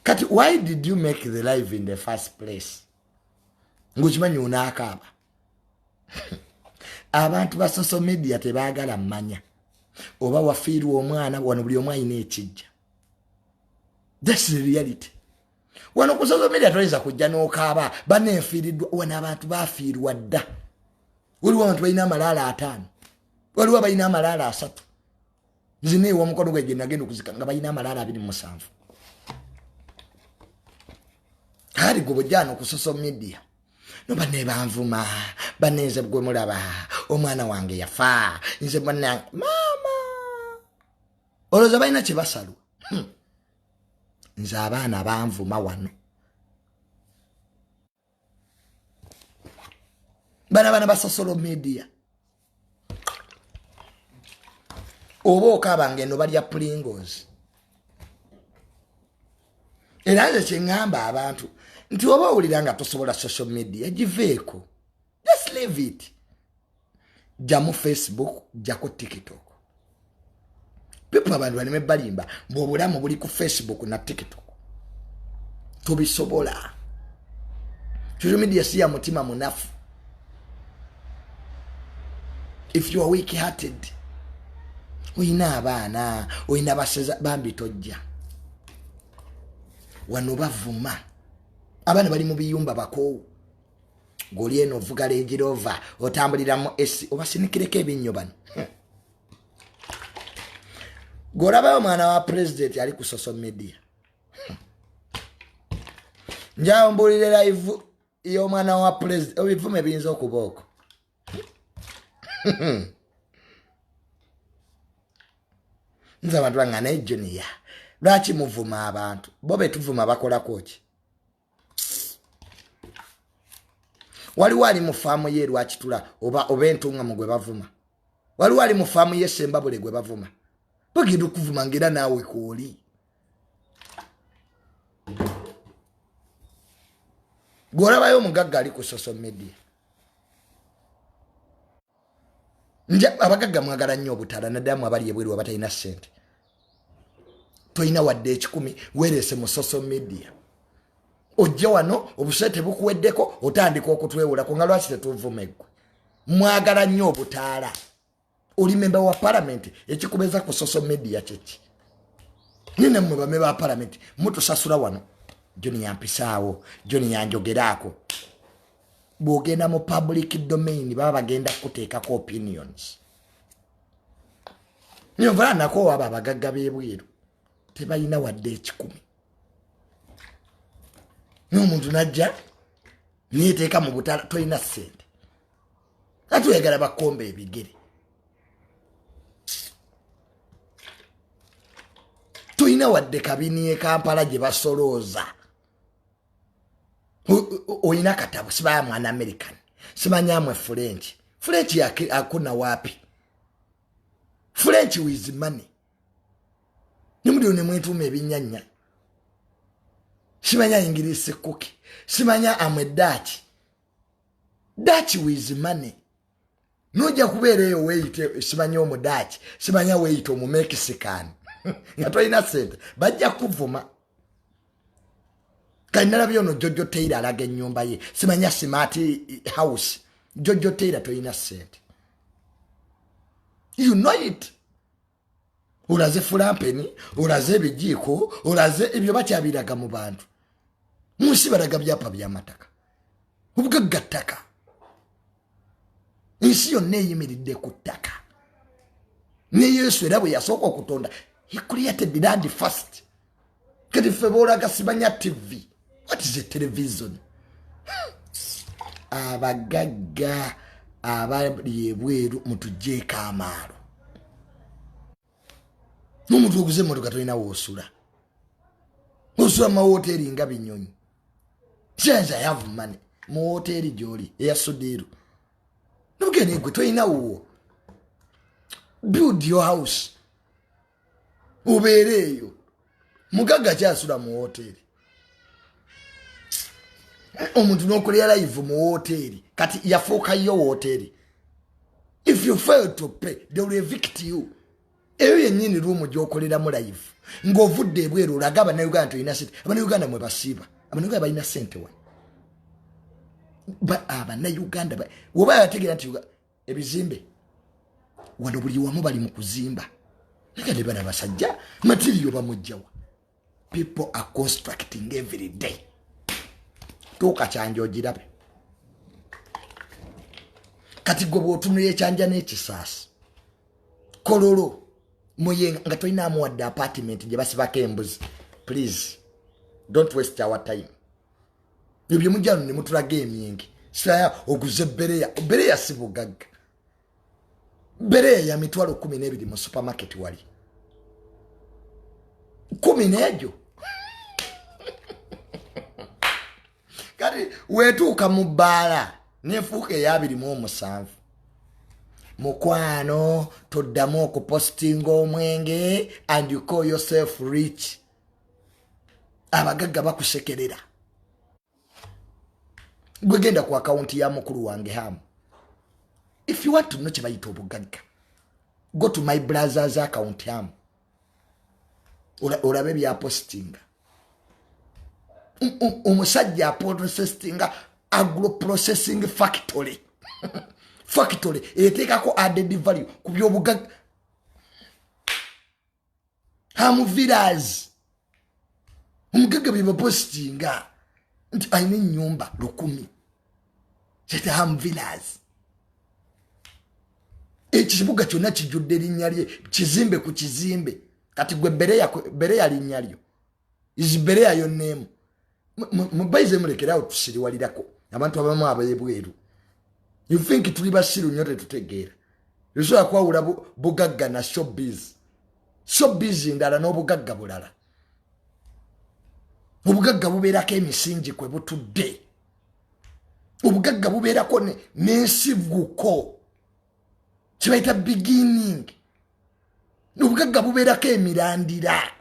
kati, why did you make the live in the first place ng'okimanyi onaakaaba? Abantu ba social media tebaagala mmanya oba wafiirwa omwana. Wano buli omu alina ekijja, that's the reality. Wano ku social media toyinza kujja n'okaaba banenfiiriddwa. Wano abantu bafiirwa dda. Waliwo abantu balina amalaala 50, waliwo abalina amalaala 30. Nzina ewa mukono gwe gye nagenda okuzika nga balina amalaala 27. Kali gwe bwojjano ku social media. No banne banvuma, banne nze gwe mulaba, omwana wange yafa, nze banne maama. Olowooza balina kye basalwa? Nze abaana banvuma wano. Bana bana ba social media. Oba okaaba ng'eno balya Pringles. Era nze kye ŋŋamba abantu nti oba owulira nga tosobola social media, giveeko. Just leave it. Jjamu Facebook, jjako TikTok. People abantu baleme balimba mbu obulamu buli ku Facebook na TikTok. Tobisobola. Social media si ya mutima munafu. If you are weak hearted, oyina abaana, oyina baseza, bambi tojja. Wano bavuma. Abaana bali mu biyumba bakoowu. Goli eno ovuga Range Rover, otambulira mu AC, obasinikireko ebinnyo bano. Gw'olabayo omwana wa president ali ku social media. Njawo mbuulire live y'omwana wa president, ebivume biyinza okuba okwo. Nze abantu banga naye Junior, lwaki muvuma abantu? Bo be tuvuma bakolako ki? Waliwo ali mu faamu ye Lwakitula oba Entungamu gwe bavuma. Waliwo ali mu faamu ye Sembabule gwe bavuma. Bagenda okuvuma ng'era naawe kw'oli. Gw'olabayo omugagga ali ku social media. Nja abagagga mwagala nnyo obutala, naddala mwe abali ebweru abatalina ssente. Tolina wadde 1,000, weereese mu social media. Ojja wano obusente bukuweddeko, otandika okutwewulako nga lwaki tetuvuma eggwe. Mwagala nnyo obutaala. Oli memba wa parliament, ekikubeeza ku social media kyeki? Nina mmwe bame ba parliament mutusasula wano. Joni yampisaawo, Joni yanjogeraako. Bw'ogenda mu public domain baba bagenda kukuteekako opinions. Nyovala nako abo abagagga b'ebweru tebalina wadde 1,000. N'omuntu n'ajja neeteeka mu butala, tolina ssente. Ate oyagala bakombe ebigere. Tolina wadde kabini e Kampala gye basolooza. Olina katabo, sibaya mwana American, simanya mwe French. French akuna wapi? French with money. Nimulio ne mwetuuma ebinnyanya. Simanya English cookie. Simanya amwe Dutch. Dutch with money. Nojja kubeera eyo weeyite simanya omu Dutch, simanya weeyite omu Mexican. Nga tolina ssente, bajja kuvuma. Kati nalabye ono Jojo Taylor alaga ennyumba ye, simanya smart house. Jojo Taylor tolina ssente. You know it. Olaze fulampeni, olaze ebijiiko, olaze ebyo bakyabiraga mu bantu. Mu nsi balaga byapa by'amataka. Obugagga ttaka. Ensi yonna eyimiridde ku ttaka. Ne Yesu era bwe yasooka okutonda, he created the land first. Kati ffe boolaga simanya TV. What is a television? Abagagga abali ebweru mutugyeeko amaalo. N'omuntu oguze emmotoka tolina w'osula. Osula mu mawoteeri nga binyonyi. Since I have money, mu woteeri gy'oli eya Sudiru. Nogende gwe tolina wuwo. Build your house. Obeere eyo. Mugagga kyasula mu woteeri. Omuntu n'okolera live mu woteeri. Kati yafuuka yo woteeri. If you fail to pay, they will evict you. Eyo yennyini room gy'okoleramu live. Ng'ovudde ebweru olaga Abannayuganda tolina ssente. Abannayuganda mwe basiiba. Abannayuganda balina ssente wano. Abannayuganda woba yategeera nti ebizimbe wano buli wamu bali mu kuzimba. Naye ne bano abasajja material bamuggyawa. People are constructing every day. Tuuka Kyanja ogirabe. Kati gwe bw'otunula ekyanja n'ekisaasi. Kololo muyenga nga tolina amuwadde apartment gye basibako embuzi. Please don't waste our time. Ebyo mujja ne mutulaga emyenge. Saya oguze bereya. Bereya si bugagga. Bereya ya 120,000 mu supermarket wali. 10 n'egyo. Kati wetuuka mu bbaala nefuuka eya 27. Mukwano toddamu okupostinga omwenge and you call yourself rich. Abagagga bakusekerera. Gwe genda ku akawunti ya mukulu wange Hamu. If you want to know kye bayita obugagga, go to my brother's account Hamu. Olabe byapostinga. Omusajja aprocessinga agro processing factory. Factory eteekako added value ku byobugagga. Hamu Villas. Omugagga bye bapostinga nti alina ennyumba 1000. Kyete Hamu Villas. Ekibuga kyonna kijjudde erinnya lye, kizimbe ku kizimbe. Kati gwe bereya linnya lyo. Is bereya your name. Mubayize mulekerawo tusiriwalirako abantu abamu ab'ebweru. You think tuli basiru nnyo tetutegeera. Yosobola kwawula bugagga na showbiz. Showbiz ndala n'obugagga bulala. Obugagga bubeerako emisingi kwe butudde. Obugagga bubeerako n'ensibuko. Kibayita beginning. Obugagga bubeerako emirandira.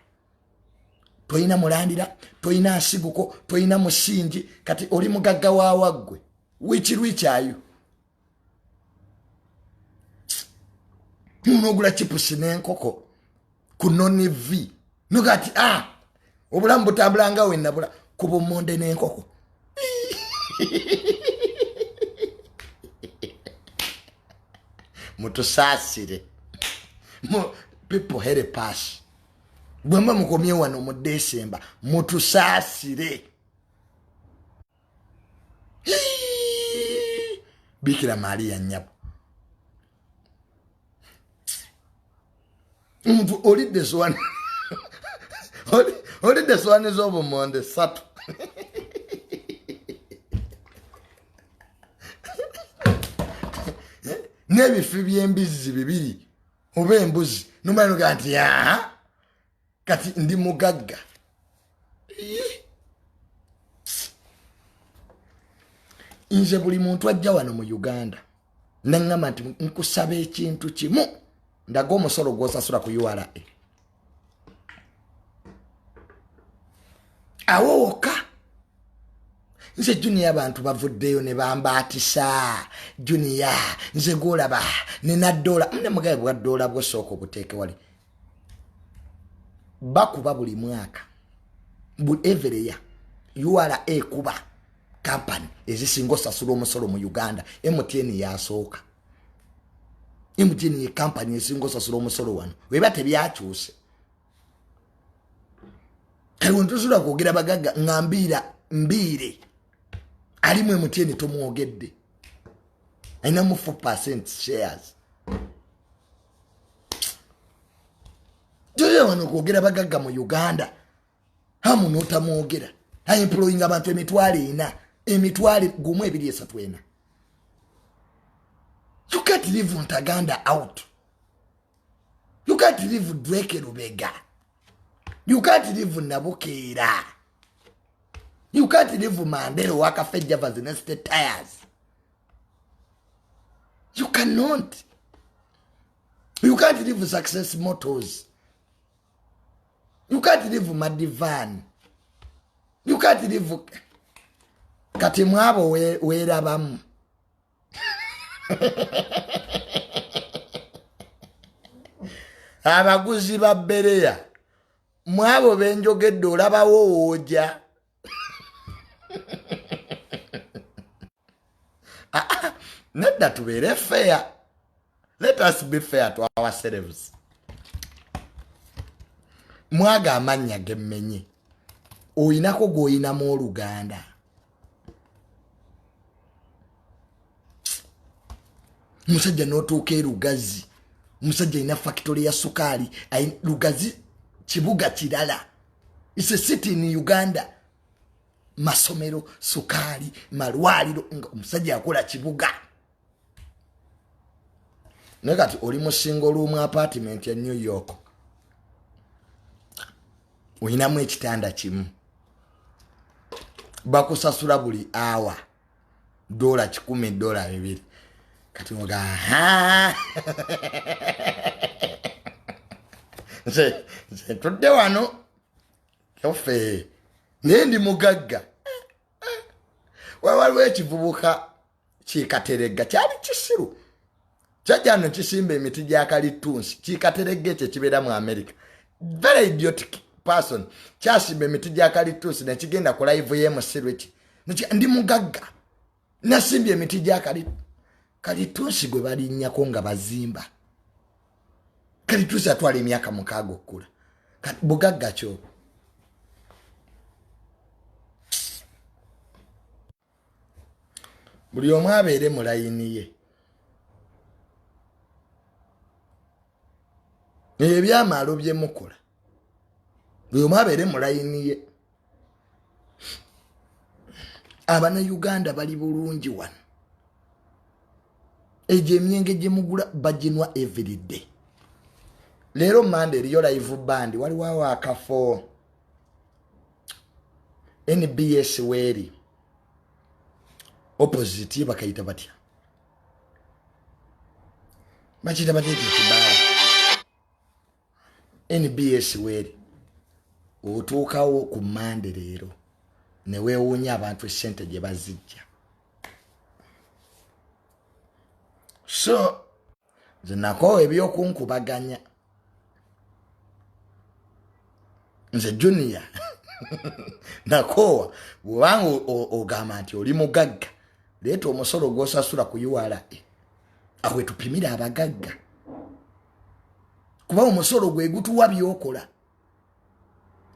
Toyina mulandira, toyina nsibuko, toyina musingi, kati oli mugagga wa waggwe. Which rich are you? Munogula chipusi n'enkoko ku noni V. Nogati obulamu butambula nga wenabula ku bumonde n'enkoko. Mutusaasire. People help us. Bwemba mukomye wano mu December, mutusaasire. Bikira Maria nnyabo. Omuntu olidde sowaani. Olidde sowaani z'obumonde 3. N'ebifi by'embizzi 2 oba embuzi. N'omala n'ogamba nti, kati ndi mugagga. Nze buli muntu ajja wano mu Uganda naŋŋamba nti nkusaba ekintu kimu, ndaga omusolo gw'osasula ku URA. Awo wokka nze Junior abantu bavuddeyo ne bambaatisa. Junior nze gw'olaba nina dola, ne mugabe bwa dola bw'osooka obuteeke wali. Bakuba buli mwaka, buli every year URA ekuba company ezisinga osasula omusolo mu Uganda. MTN yasooka. MTN ye company esinga osasula omusolo wano. Weba tebyakyuse. Kale wentusula kwogera bagagga nga mbiira mbiire alimu MTN tomwogedde, alinamu 4% shares. Joyo wano kwogera bagagga mu Uganda hamu n'otamwogera. Employing abantu 4,000, 1,000 2, 3, 4. You can't leave Ntaganda out. You can't leave Drake Lubega. You can't leave Nabukeera. You can't leave Mandela Wakafe Javas Nested Tires. You cannot. You can't leave Success Motors. You can't leave Madivan. You can't leave. Kati mwabo weerabamu. Abaguzi ba Bereya mwabo benjogedde olabawo wooja. Nedda tubeere fair. Let us be fair to ourselves. Mwaga amannya gemmenye oyinako gw'oyinamu oluganda. Musajja n'otuuka e Lugazi, omusajja alina factory ya sukaali. Lugazi kibuga kirala, it's a city in Uganda. Masomero, sukaali, malwaliro, nga omusajja yakola kibuga. Naye kati oli musinga olumu apartment ya New York, olinamu ekitanda kimu, bakusasula buli awa $100, $200. Kati oga ha nze ntudde wano ofe naye ndi mugagga. Waliwo ekivubuka kikateregga kyali kisiru, kyajja no kisimba emiti gya kalitunsi. Kikateregga ekyo kibeera mu America, very idiotic person. Kyasimba emiti gya kalitunsi nekigenda ku live y'emusiru eki ndi mugagga, nasimbye emiti gya kalitunsi gwe balinnyako nga bazimba. Kalitunsi atwala emyaka 6 okukula. Bugagga kyo. Buli omu abeere mu layini ye. Ebyamaalo bye mukola, buli omu abeere mu layini ye. Abannayuganda bali bulungi wano. Egyo emyenge gye mugula baginwa everyday. Leero Mande eriyo live band, waliwo awo akafo NBS weeri opposite ye bakayita batya, bakiyita batya ekyo kibaala NBS weeri. Otuukawo ku Mande leero ne weewuunya abantu essente gye bazijja. So nze nakoowa ebyokunkubaganya. Nze Junior nakoowa. Bw'obanga ogamba nti oli mugagga, leeta omusolo gw'osasula ku URA, awe tupimire abagagga, kuba omusolo gwe gutuwa by'okola.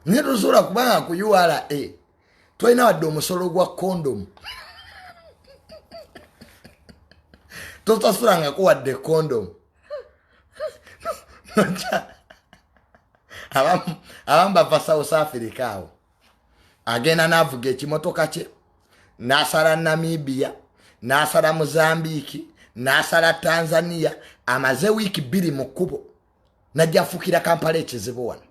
Naye tosobola kubanga ku URA tolina wadde omusolo gwa kondomu, tosasulangako wadde kondomu. Abamu bava South Africa awo, agenda n'avuga ekimotoka kye n'asala Namibia, n'asala Mozambique, n'asala Tanzania, amaze wiiki 2 mu kkubo najja afuukira Kampala ekizibu wano.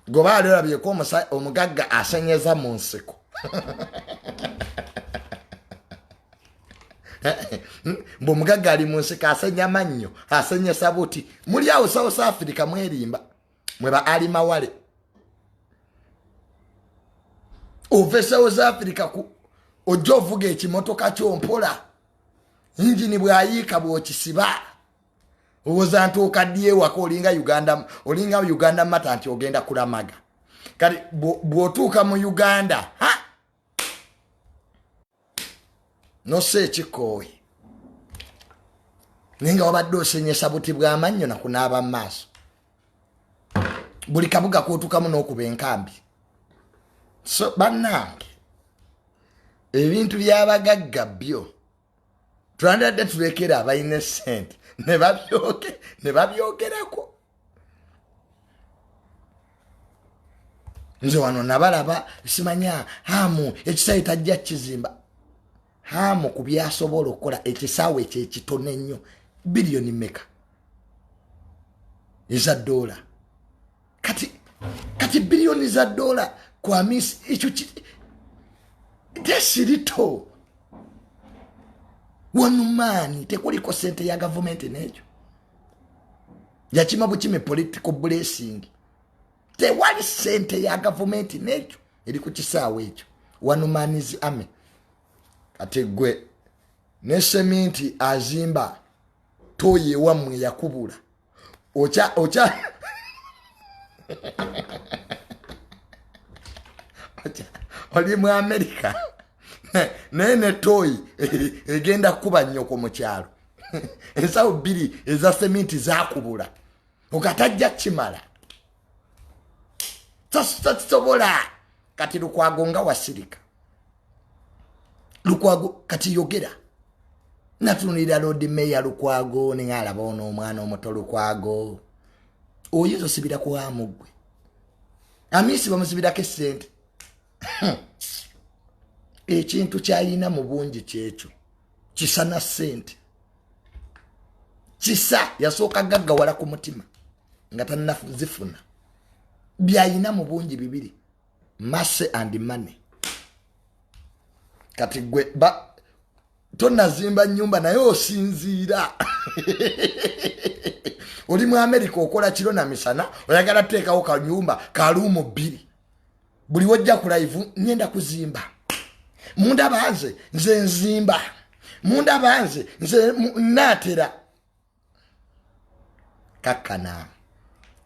Goba ali olabyeko omugagga asenyeza mu nsiko. Mbu omugagga ali mu nsiko asenya mannyo, asenyesa buti. Muli awo South Africa mwerimba mwe ba Ali Mawale. Ove South Africa ku ojja ovuga ekimotoka kyo mpola, yingini bw'ayiika bw'okisiba, owoza nti okaddiye ewaka, olinga Uganda, olinga Uganda mata nti ogenda kulamaga. Kati bw'otuuka mu Uganda ha nossa ekikoowe, naye nga wabadde osenyesa buti bw'amannyo na kunaaba mu maaso. Buli kabuga k'otuukamu n'okuba enkambi. So bannange, ebintu by'abagagga byo twandadde tulekera abalina essente ne babyogerako. Nze wano nabalaba simanya Hamu ekisaawe tajja kizimba. Hamu ku byasobola okukola ekisaawe ekyo ekitono ennyo, biliyoni mmeka eza dola? Kati biliyoni za dola kwa misi ekyo tesirito wanumaani, tekuliko sente ya gavumenti n'ekyo yakima bukime political blessing. Tewali sente ya gavumenti n'ekyo eri ku kisaawe ekyo wanumaanizi ame. Kati gwe ne seminti azimba toyi ewammwe yakubula okya okya oli mu Amerika, naye ne toyi egenda kukuba nnyoko mu kyalo. Ensawo 2 eza seminti zakubula okatajja kimala takisobola. Kati Lukwago nga wasirika, Lukwago kati yogera. Natunulira Lord Mayor Lukwago ne alaba ono omwana omuto Lukwago oyinza osibira ku hamu gwe. Amisi bamusibirako esente. Ekintu kyalina mu bungi kyekyo kisa na sente. Kisa yasooka gaggawala ku mutima nga tannazifuna. Byalina mu bungi bibiri, mercy and money. Kati gwe tonazimba nyumba naye osinziira. Oli mu America okola kiro na misana, oyagala teekawo kanyumba ka luumu 2. Buli wojja ku live ngenda kuzimba. Mundaba nze nze nzimba. Mundaba nze nze naatera. Kakkana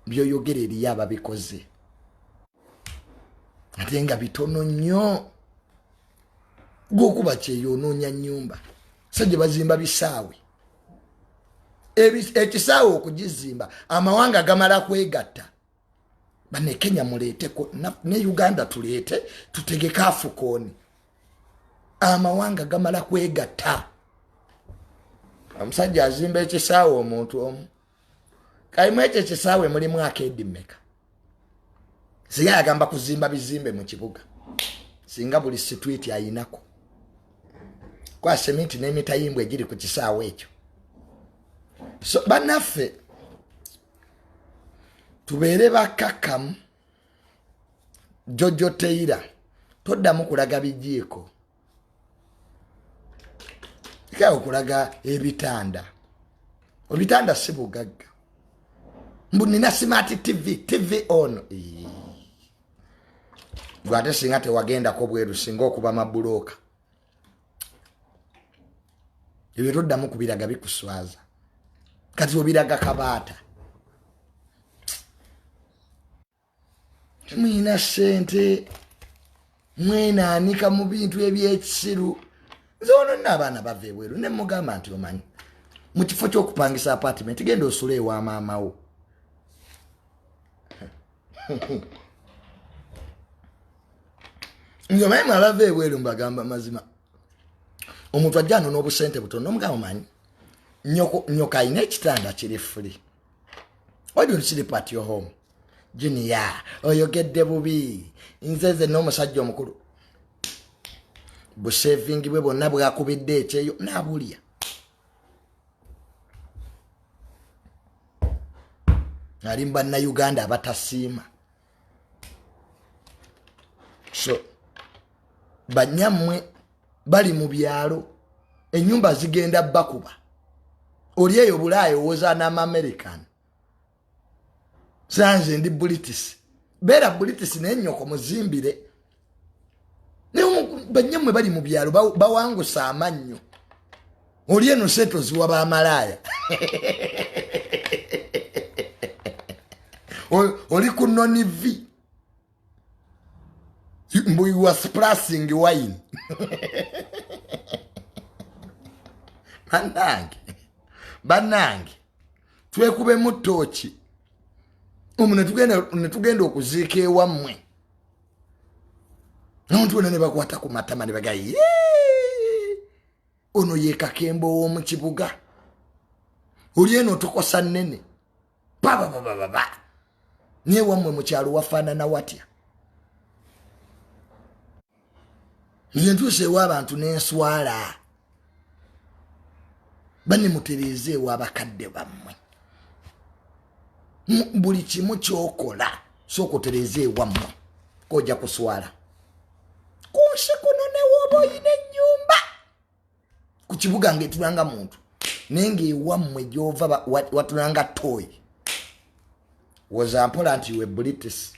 byoyogera eriyo ababikoze ate nga bitono nnyo. Gwokuba kyeyo onoonya nnyumba, sajja bazimba bisaawe. Ekisaawe okugizimba amawanga gamala kwegatta. Bane Kenya muleeteko ne Uganda tuleete tutegeke AFCON. Amawanga gamala kwegatta. Omusajja azimba ekisaawe omuntu omu. Kalimu ekyo ekisaawe mulimu akeedi mmeka? Singa yagamba kuzimba bizimbe mu kibuga, singa buli situiti ayinako kwa seminti n'emitayimbwa egiri ku kisaawe ekyo. So bannaffe tubeere bakkakkamu. Jojo Teira toddamu kulaga bijiiko, ekawo okulaga ebitanda. Ebitanda si bugagga. Mbu nina smart TV, TV on. Gwe ate singa tewagendako bweru, singa okuba mabulooka. Ebyo toddamu kubiraga, bikuswaza. Kati obiraga kabaata. Temuyina ssente, mwenaanika mu bintu ebyekisiru. Nze ono nno abaana bava ebweru ne mugamba nti omanyi mu kifo ky'okupangisa apartment genda osule ewa maama wo. Nze omanyi mwe abava ebweru mbagamba mazima, omuntu ajja ano n'obusente butono n'omugamba omanyi nyoko alina ekitanda kiri free, why don't you sleep at your home? Junior oyogedde bubi, nze nze n'omusajja omukulu busevingi bwe bwonna bwakubidde ekyeyo n'abulya. Ali mu bannayuganda abatasiima. So banyammwe bali mu byalo, ennyumba zigenda bakuba. Oli eyo Bulaaya owoza n'Amamerican, sanze ndi British, beera British naye nnyoko muzimbire. Banyammwe bali mu byalo bawangusa amannyo. Oli eno sente oziwa bamalaaya. Oli ku noni v mbu you are splashing wine. Bannange, bannange twekubemu ttooki omu ne tugenda okuziika ewammwe. Abantu bonna ne bakwata ku matama ne baga ye ono ye Kakembo ow'omu kibuga. Oli eno otokosa nnene bababababa, naye wammwe mu kyalo wafaanana watya? Nze ntuuse ew'abantu n'enswala. Banne mutereeze ew'abakadde bammwe. Buli kimu ky'okola sooka otereeze ewammwe, k'ojja kuswala ku nsi kuno. Ne w'oba oyina ennyumba ku kibuga ng'etulanga muntu, naye ng'ewammwe gy'ova watulanga toyi, woza mpola nti we British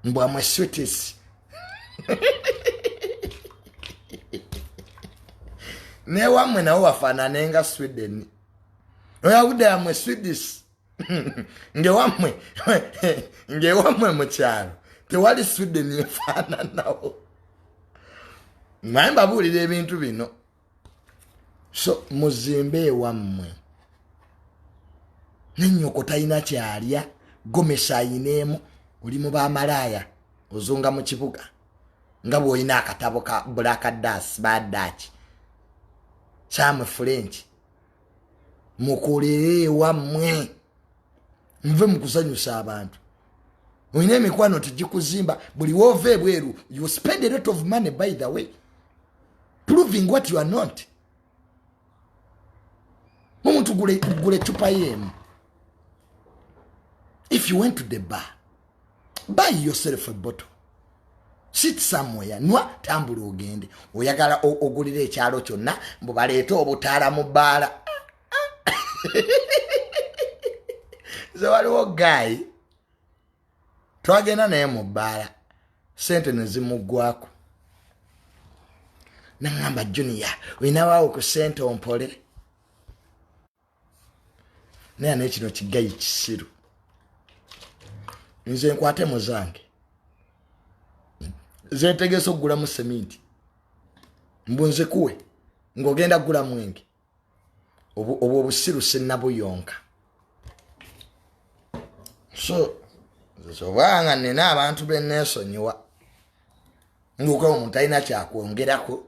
mbwamwe Swedish. Newammwe nawo wafaanane nga Sweden, oyawudde yamwe Swedish, ngewammwe ngewammwe mu kyalo tewali Sweden efaananawo. Naye mbabuulira ebintu bino, so muzimbe ewammwe. Nennyoko talina kyalya, gomesa ayineemu, oli mu bamalaaya ozunga mu kibuga nga bw'olina akatabo ka Black Das badaki kyamwe French. Mukolere ewammwe. Nve mu kusanyusa abantu. Olina emikwano tegikuzimba. Buli woova ebweru you spend a lot of money, by the way, proving what you are not. Omuntu gula ecupa yeemu. If you went to the bar, buy yourself a bottle, sit somewhere, nwa, tambula ogende. Oyagala ogulira ekyalo kyonna mbu baleete obutaala mu bbaala. Nze waliwo guy twagenda naye mu bbaala, sente ne zimuggwako, naŋŋamba, "Junior, olinawawo ku sente ompole?" Naye naye kino kigayi kisiru. Nze nkwate mu zange zentegesa okugulamu seminti, mbu nzikuwe ng'ogenda kugula mwenge? Obwo obusiru sinnabuyonka. So obanga nina abantu beneesonyiwa, ngaokuba omuntu alina kyakwongerako,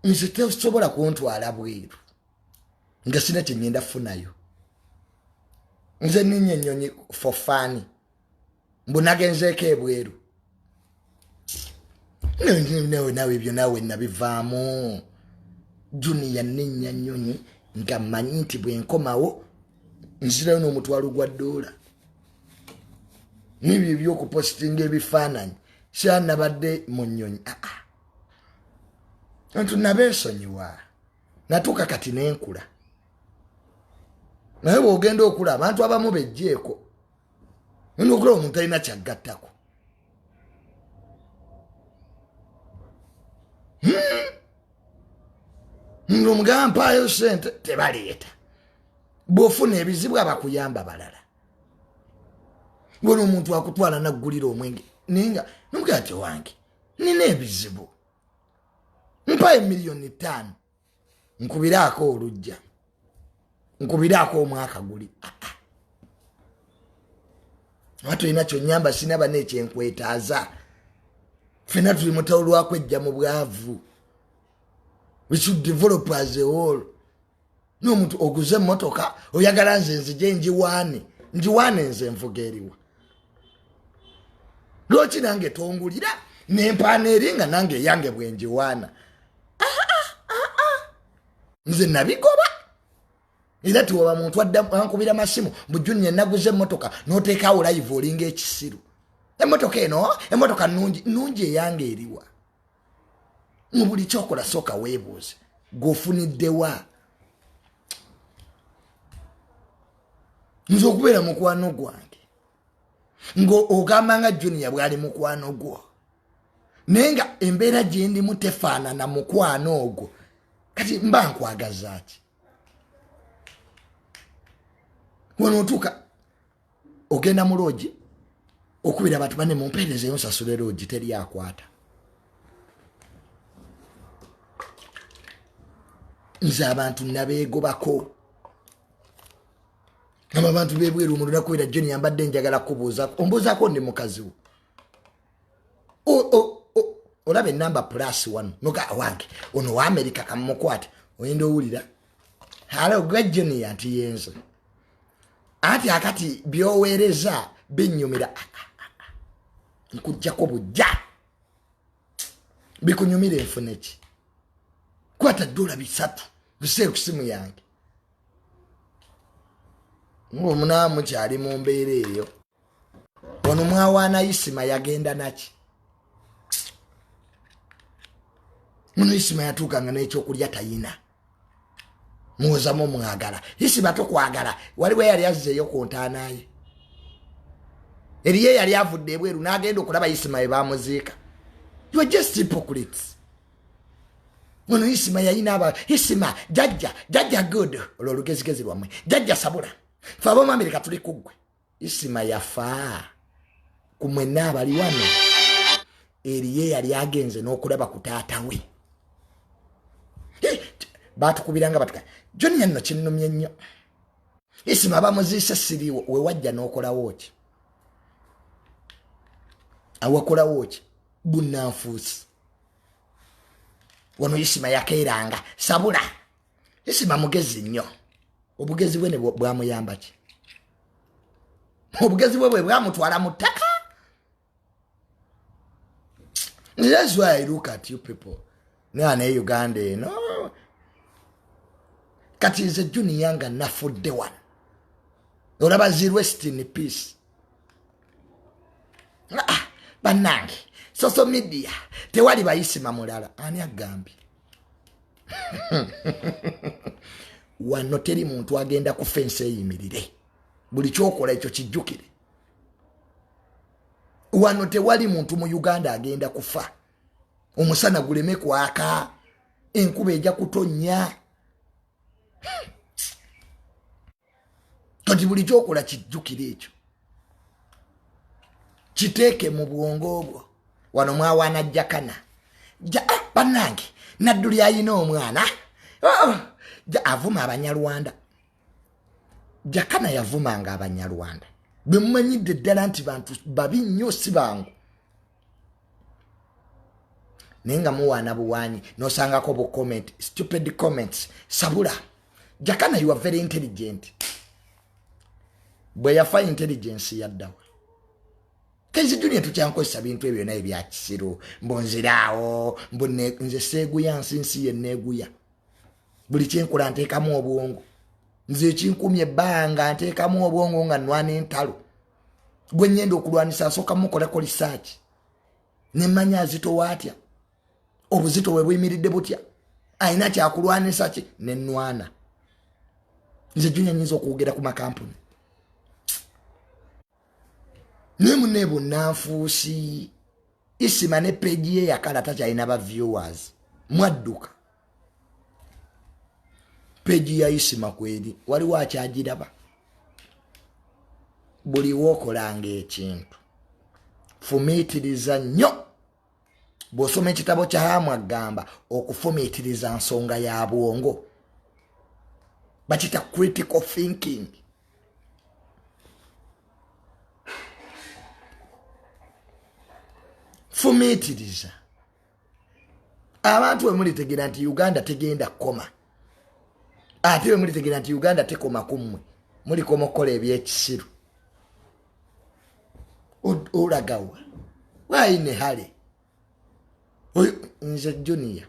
nze tesobola kuntwala bweru nga sina kyenyenda funayo. Nze ninya ennyonyi for fun, mbu nagenzeeko ebweru? Nawe nawe ebyo nawe nabivaamu. Junior, nninnya nnyonyi nga mmanyi nti bwe nkomawo nzirayo n'omutwalo gwa ddoola. Nibyo ebyokupositinga ebifaananyi, syanabadde mu nnyonyi. Aa, ntu nabeesonyiwa, natuuka kati nenkula. Naye bw'ogenda okula, abantu abamu bejjeeko nokula, omuntu alina kyaggattako. Omugamba mpaayo sente, tebaleeta. Bw'ofuna ebizibu, abakuyamba balala. Wona omuntu akutwala naggulira omwenge, naye nga nomugaa ti, "Wange, nina ebizibu, mpayo 5 miliyoni, nkubiraako olujja, nkubiraako omwaka guli." Ah, ah. Aba tolina kyonyamba, sinaba nekyenkwetaaza. Fena tuli mutalo lwakwejja mu bwavu. We should develop as a whole. N'omuntu oguze emmotoka, oyagala nze nzije njiwaane? Njiwaane nze nvuga eriwa? Lwaki nange tongulira nempaana eri nga nange eyange bwenjiwaana? Nze nabigoba. Era tiwaba muntu ankubira masimu mbu, "Junior, naguze emmotoka," noteekawo live, olinga ekisiru. Emmotoka eno, emmotoka nungi nungi, eyange eriwa? Mu buli kyokola sooka weebuuze gweofuniddewa. Nze okubeera mukwano gwange ngaogamba nga Junior bwali mukwano gwo, naye nga embeera gyendimu tefaanana mukwano ogwo, kati mba nkwagaza ki? Wano otuuka ogenda mu loogi okubira abantu bane, "Mumpeerezeyo nsasule loogi," teri akwata. Nze abantu nabeegobako. Abo abantu bebweru, omuntu nakubira, "Joni, yambadde njagala kubuuzaako." Ombuuzaako ndi mukazi wo? Olaba enamba +1, noga, "Wange ono wa Amerika, kamukwate." Oyenda owulira, "Hello, gwe Junior?" Nti, "Yenze." Anti akati byoweereza binyumira. Nkujjako bujja bikunyumira, enfune ki? Kwata $300 biseere ku simu yange. Ngaomunaa mukyali mu mbeera eyo. Ono mwawaana Isima yagenda naki? Muno Isima yatuukanga n'ekyokulya tayina. Muwozamu mwagala Isima, tokwagala. Waliwo eyali azzeeyo ku ntaanaye, eriyo eyali avudde ebweru n'agenda okulaba Isima we bamuziika. You are just hypocrites. Ono Isima yayina aba Isima jajja jajja good, olwo olugezigezi lwammwe, jajja sabula, fe ab'omu Amerika tuli kuggwe. Isima yafa ku mwenna abali wano, eriyo eyali agenze n'okulaba ku taata we? Batukubiranga batuka, "Joni, nno kinnumye nnyo, Isima bamuziise siriiwo." Wewajja n'okolawo ki? Awakolawo ki? Bunanfuusi. Wano Isima yakeeranga sabula. Isima mugezi nnyo. Obugezi bwe ne bwamuyamba ki? Obugezi bwe bwe bwamutwala mu ttaka. That's why I look at you people. Naye ne Uganda eno. Kati nze Junior nga nafudde wano. Olaba zi rest in peace. Ah, bannange social media tewali bayisima mulala. Ani agambye? Wano teri muntu agenda kufa ensi eyimirire. Buli kyokola ekyo kijjukire. Wano tewali muntu mu Uganda agenda kufa. Omusana guleme kwaka, enkuba ejja kutonnya. Kati buli kyokola kijjukire ekyo. Kiteeke mu bwongo obwo. Wano mwawaana Jakana. Bannange, Nadduli ayina omwana. Oh, avuma Abanyarwanda. Jakana yavumanga Abanyarwanda. Bwe mumanyidde ddala nti bantu babi nnyo si bangu. Naye nga muwaana buwaanyi n'osangako bu comment, stupid comments. Sabula. Jakana, you are very intelligent. Bwe yafa intelligence yaddawa. Kezi Junior tukyankozesa bintu ebyo naye bya kisiru. Mbu nziraawo, mbu nze seeguya nsi nsi ye neeguya. Buli kyenkola nteekamu obwongo. Nze ekinkumye ebbanga nteekamu obwongo nga nnwana entalo. Gwe nnyenda okulwanisa nsooka mukolako research. Ne mmanya azitowa atya. Obuzito bwe buyimiridde butya. Alina kyakulwanisa ki ne nnwana. Nze Junior nnyinza okwogera ku makampuni. Naye munne bunnanfuusi. Isima ne page ye yakala takyalina ba viewers. Mwadduka. Page ya Isima kweri waliwo akyagiraba. Buli w'okolanga ekintu fumiitiriza nnyo. Bw'osoma ekitabo kya Hamu agamba okufumiitiriza nsonga ya bwongo. Bakiyita critical thinking. Fumiitiriza. Abantu bwe mulitegeera nti Uganda tegenda kukoma, ate bwe mulitegeera nti Uganda tekoma ku mmwe, mulikoma okukola ebyekisiru. Olagawa waine hale. Nze Junior,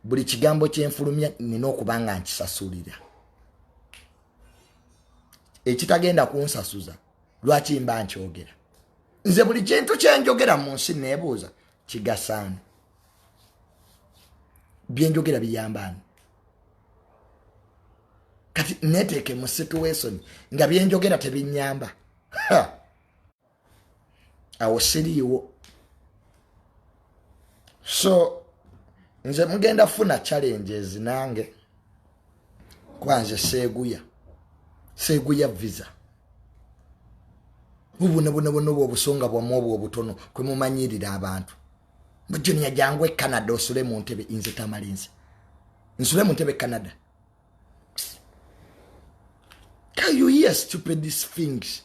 buli kigambo kyenfulumya nina okuba nga nkisasulira. Ekitagenda kunsasuza lwaki mba nkyogera? Nze buli kintu kyenjogera mu nsi neebuuza kigasaani, byenjogera biyambaani. Kati neteeke mu situation nga byenjogera tebinnyamba. Awo siriiwo. So nze mugenda funa challenges nange kuba nze seeguya, seeguya visa. Bubonabonabona obwo obusonga bwammwe obwo obutono kwe mumanyirira abantu. Mbu Junior jangu e Canada osule mu ntebe. Nze tamalinze nsule mu ntebe Canada. Can you hear stupid things?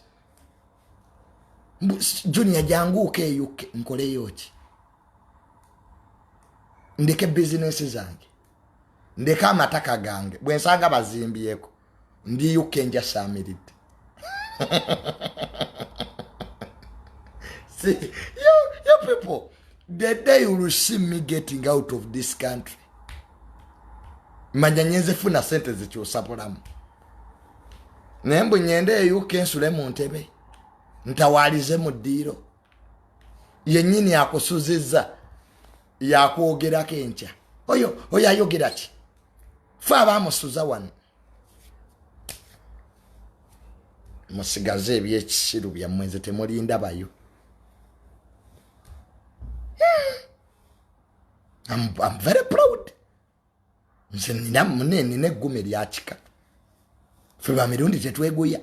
Junior janguuko e UK nkoleyo ki? Ndeke bizinensi zange, ndeke amataka gange, bwe nsanga bazimbyeko ndi UK njasaamiridde. See, you people, the day you will see me getting out of this country, manya nyenze funa sente zikyusa bulamu. Naye mbu nyende e UK nsule mu ntebe, ntawaalize mu ddiiro. Yennyini akusuzizza yakwogerako enkya. Oyo ayogera ki? Ffe abaamusuza wano. Musigaze ebyekisiru byammwe, nze temulindabayo. I'm very proud. Nze nina mune nina eggume lya kika. Ffe ba mirundi tetweguya.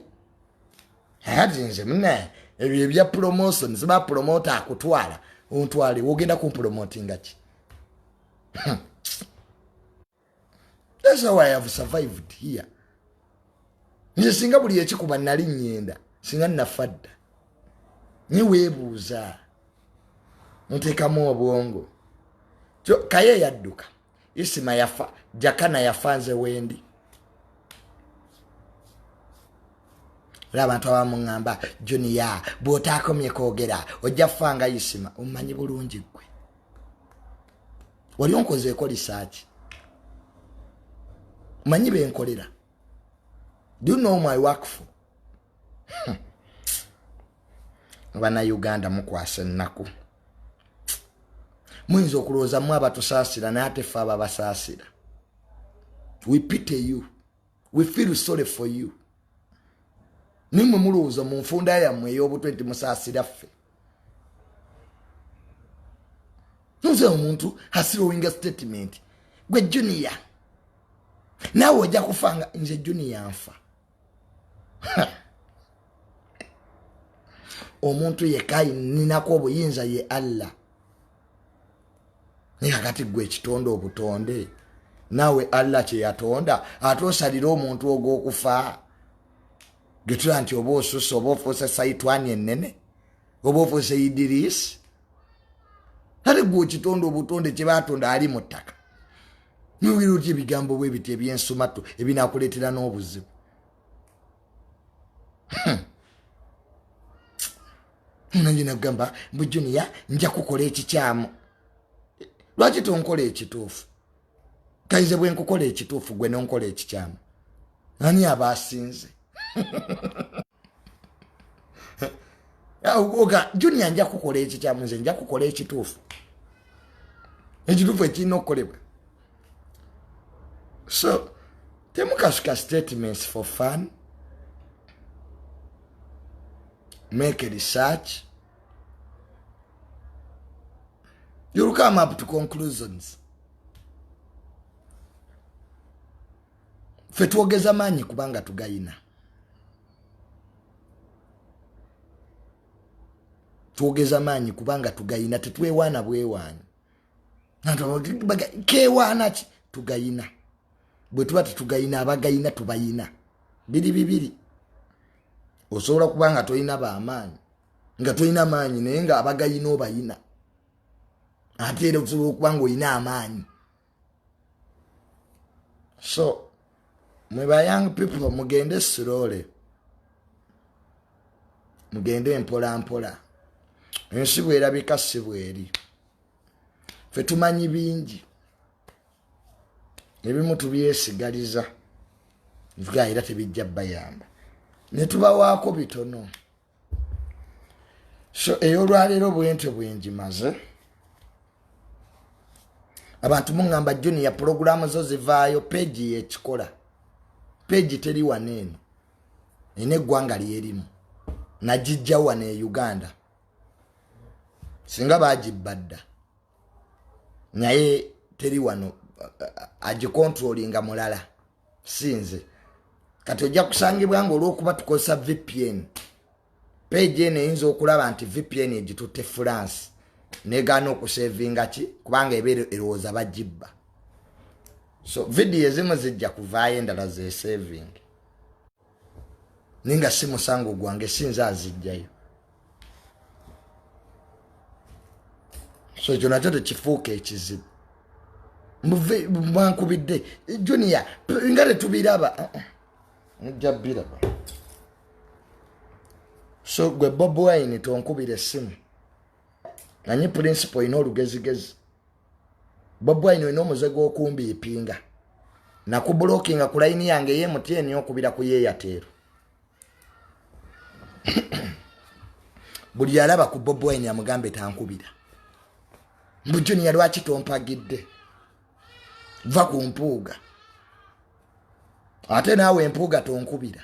Ati nze mune ebyo ebya promotion, siba promoter akutwala, ontwale wogenda kumpromotinga ki? That's how I have survived here. Nze singa buli ekikuba nali nnyenda, singa nafa dda. Ni weebuuza, nteekamu obwongo. Kaye yadduka, Isima yafa, Jakana yafa, nze wendi. Era abantu abamu ŋŋamba, Junior, bw'otaakomye kwogera ojja kufa nga Isima. Omumanyi bulungi ggwe, wali onkozeeko lisaaki, omanyi benkolera. Do you know my work for? Bannayuganda mukwasa ennaku. Muyinza okulowooza mu abatusaasira, naye ate ffe ababasaasira. We pity you, we feel sorry for you. Nimwe mulowooza mu nfunda yammwe ey'obutwe nti musaasira ffe. Nze omuntu asirowinga statement, gwe Junior naawe ojja kufa nga nze Junior nfa. Omuntu yekka ninako obuyinza ye Allah. Naye kakati gwe ekitonde obutonde naawe Allah kye yatonda, ate osalire omuntu ogw'okufa getula nti oba osusse, oba ofuuse saitwani ennene, oba ofuuse Idirisi. Ate gwe okitonde obutonde kye batonda ali mu ttaka, nowira otya ebigambo bwe biti ebyensumatto ebinakuleetera n'obuzibu? Nange nagamba mbu Junior nja kukola ekikyamu. Lwaki tonkola ekituufu? Kaize bwe nkukola ekituufu gwe nonkola ekikyamu, ani aba asinze? Oga Junior nja kukola ekikyamu, nze nja kukola ekituufu, ekituufu ekirina okukolebwa. So temukasuka statements for fun. Make a research, you'll come up to conclusions. Ffe twogeza maanyi kubanga tugayina, twogeza maanyi kubanga tugayina, tetwewaana bwewaanyi. Kewaana ki? Tugayina. Bwe tuba tetugayina, abagayina tubayina. Biri bibiri. Osobola kuba nga tolina bamaanyi, nga tolina maanyi, naye nga abagayina obayina. Ate era osobola okuba nga olina amaanyi. So mwe ba young people mugende slowly, mugende mpola mpola. Ensi bwerabika si bweri. Ffe tumanyi bingi, ebimu tubyesigaliza nvuga era tebijja bayamba, ne tubawaako bitono. So ey'olwaleero bwentyo bwengimaze. Abantu muŋŋamba Junior pulogulaamu zo zivaayo, peegi yekikola. Peegi teri wano eno, erina eggwanga lyerimu, nagijja wano e Uganda. Singa bagibba dda, naye teri wano, agikontrolinga mulala, sinze. Kati ojja kusangibwa nga olw'okuba tukozesa VPN, peegi eno eyinza okulaba nti VPN egitutte France, negaana okusevinga ki, kubanga ebeera erowooza bagibba. So vidiyo ezimu zijja kuvaayo, endala zesaving, naye nga si musango gwange, sinze azijjayo. So ekyo nakyo tekifuuka ekizibu. Mwankubidde Junior nga tetubiraba, mujja biraba. So gwe Bob Wine tonkubira essimu, manyi principal olina olugezigezi. Bob Wine olina omuze gw'okumbiipinga, nakubulokinga ku layini yange ey'MTN, okubira ku Airtel. Buli alaba ku Bob Wine amugambe tankubira. Mbu Junior lwaki tompagidde, va ku Mpuuga. Ate naawe Empuuga tonkubira.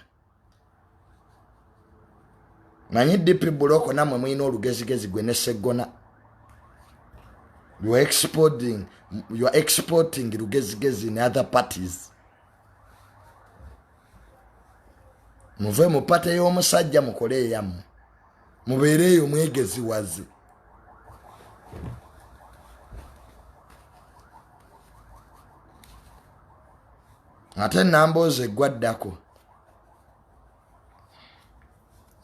Manyi DP Buloko nammwe mulina olugezigezi, gwe ne Seggona. You are exporting lugezigezi in other parties. Muve mu party y'omusajja, mukole eyammwe, mubeere eyo mwegeziwaze. Ate Namboozi eggwaddako,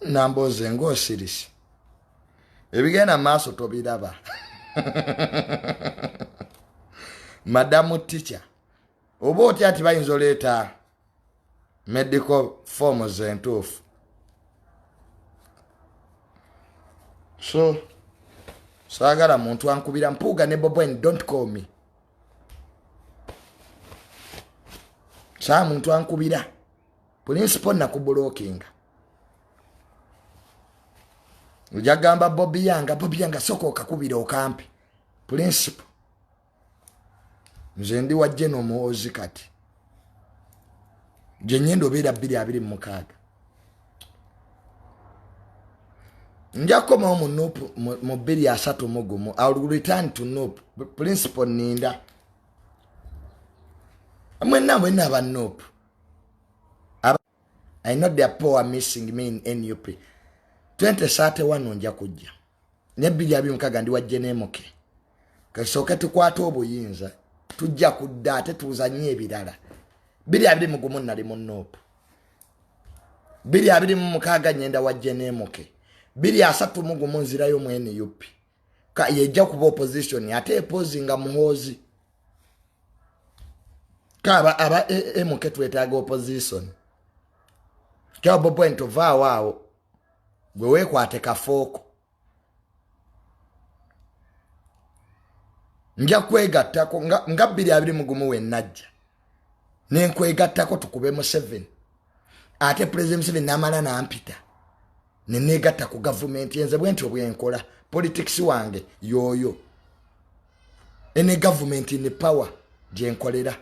Namboozi ng'osirise, ebigenda maaso tobiraba. Madamu teacher, oba otya nti bayinza oleeta medical forms entuufu? So saagala muntu ankubira Mpuuga ne Bobi Wine, don't call me. Saa muntu ankubira principal nakubulokinga. Ojja gamba Bobi Yanga, Bobi Yanga sooka okakubira okampe principal. Nze ndi wa General Muhoozi kati gye ngenda obeera 2026. Nja kukomawo mu NUP mu 2031. I will return to NUP. Principal ninda mwenna mwenna aba NUP. I know the poor missing me in NUP. 2031 nja kujja ne 2026 ndi wajje nemuke. Kasooke tukwate obuyinza, tujja kudda ate tuzanye ebirala. 2021 nali mu NUP. 2026 ngenda wajje nemuke. 2031 nzirayo mu NUP. Ka yejja kuba opposition ate epozinga Muhoozi. Ka aba MK twetaaga opposition. Kya Bobi Wine tovaawo awo gwe weekwate kafooko. Nja kwegattako nga 2021 we najja ne nkwegattako tukube Museveni. Ate President Museveni n'amala n'ampita ne neegatta ku gavumenti. Nze bwe ntyo bwe nkola politics wange yooyo. Ene gavumenti ne power gye nkolera.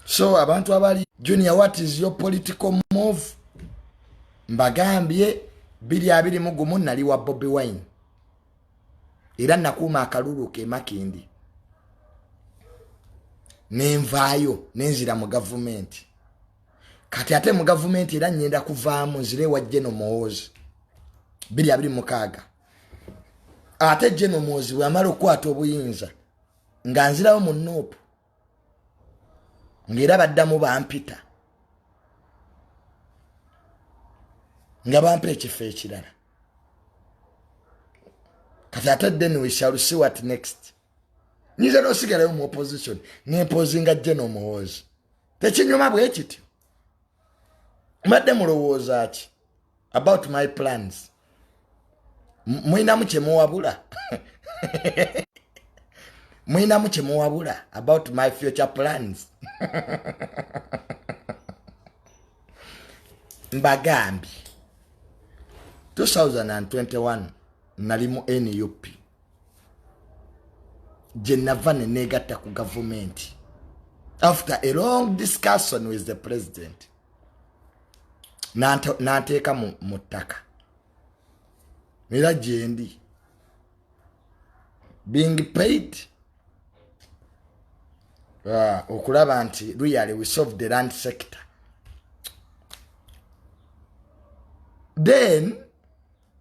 So abantu abali Junior, what is your political move? Mbagambye 2021 nali wa Bobi Wine era nakuuma akalulu ke Makindi nenvaayo nenzira mu gavumenti. Kati ate mu gavumenti era ngenda kuvaamu nzire wa General Muhoozi 2026. Ate General Muhoozi bw'amala okukwata obuyinza nga nzirawo mu NUP ng'era baddamu bampita nga bampa ekifo ekirala. Kati ate then we shall see what next. Nyinza n'osigalayo mu opposition nempozinga General Muhoozi. Tekinyuma bwe kityo. Mbadde mulowooza ki about my plans? Mulinamu kye muwabula? Mulinamu kye muwabula about my future plans? Mbagambye 2021 nali mu NUP gye nava ne neegatta ku gavumenti after a long discussion with the president. N'anteeka mu ttaka era gyendi being paid okulaba nti really we solve the land sector. Then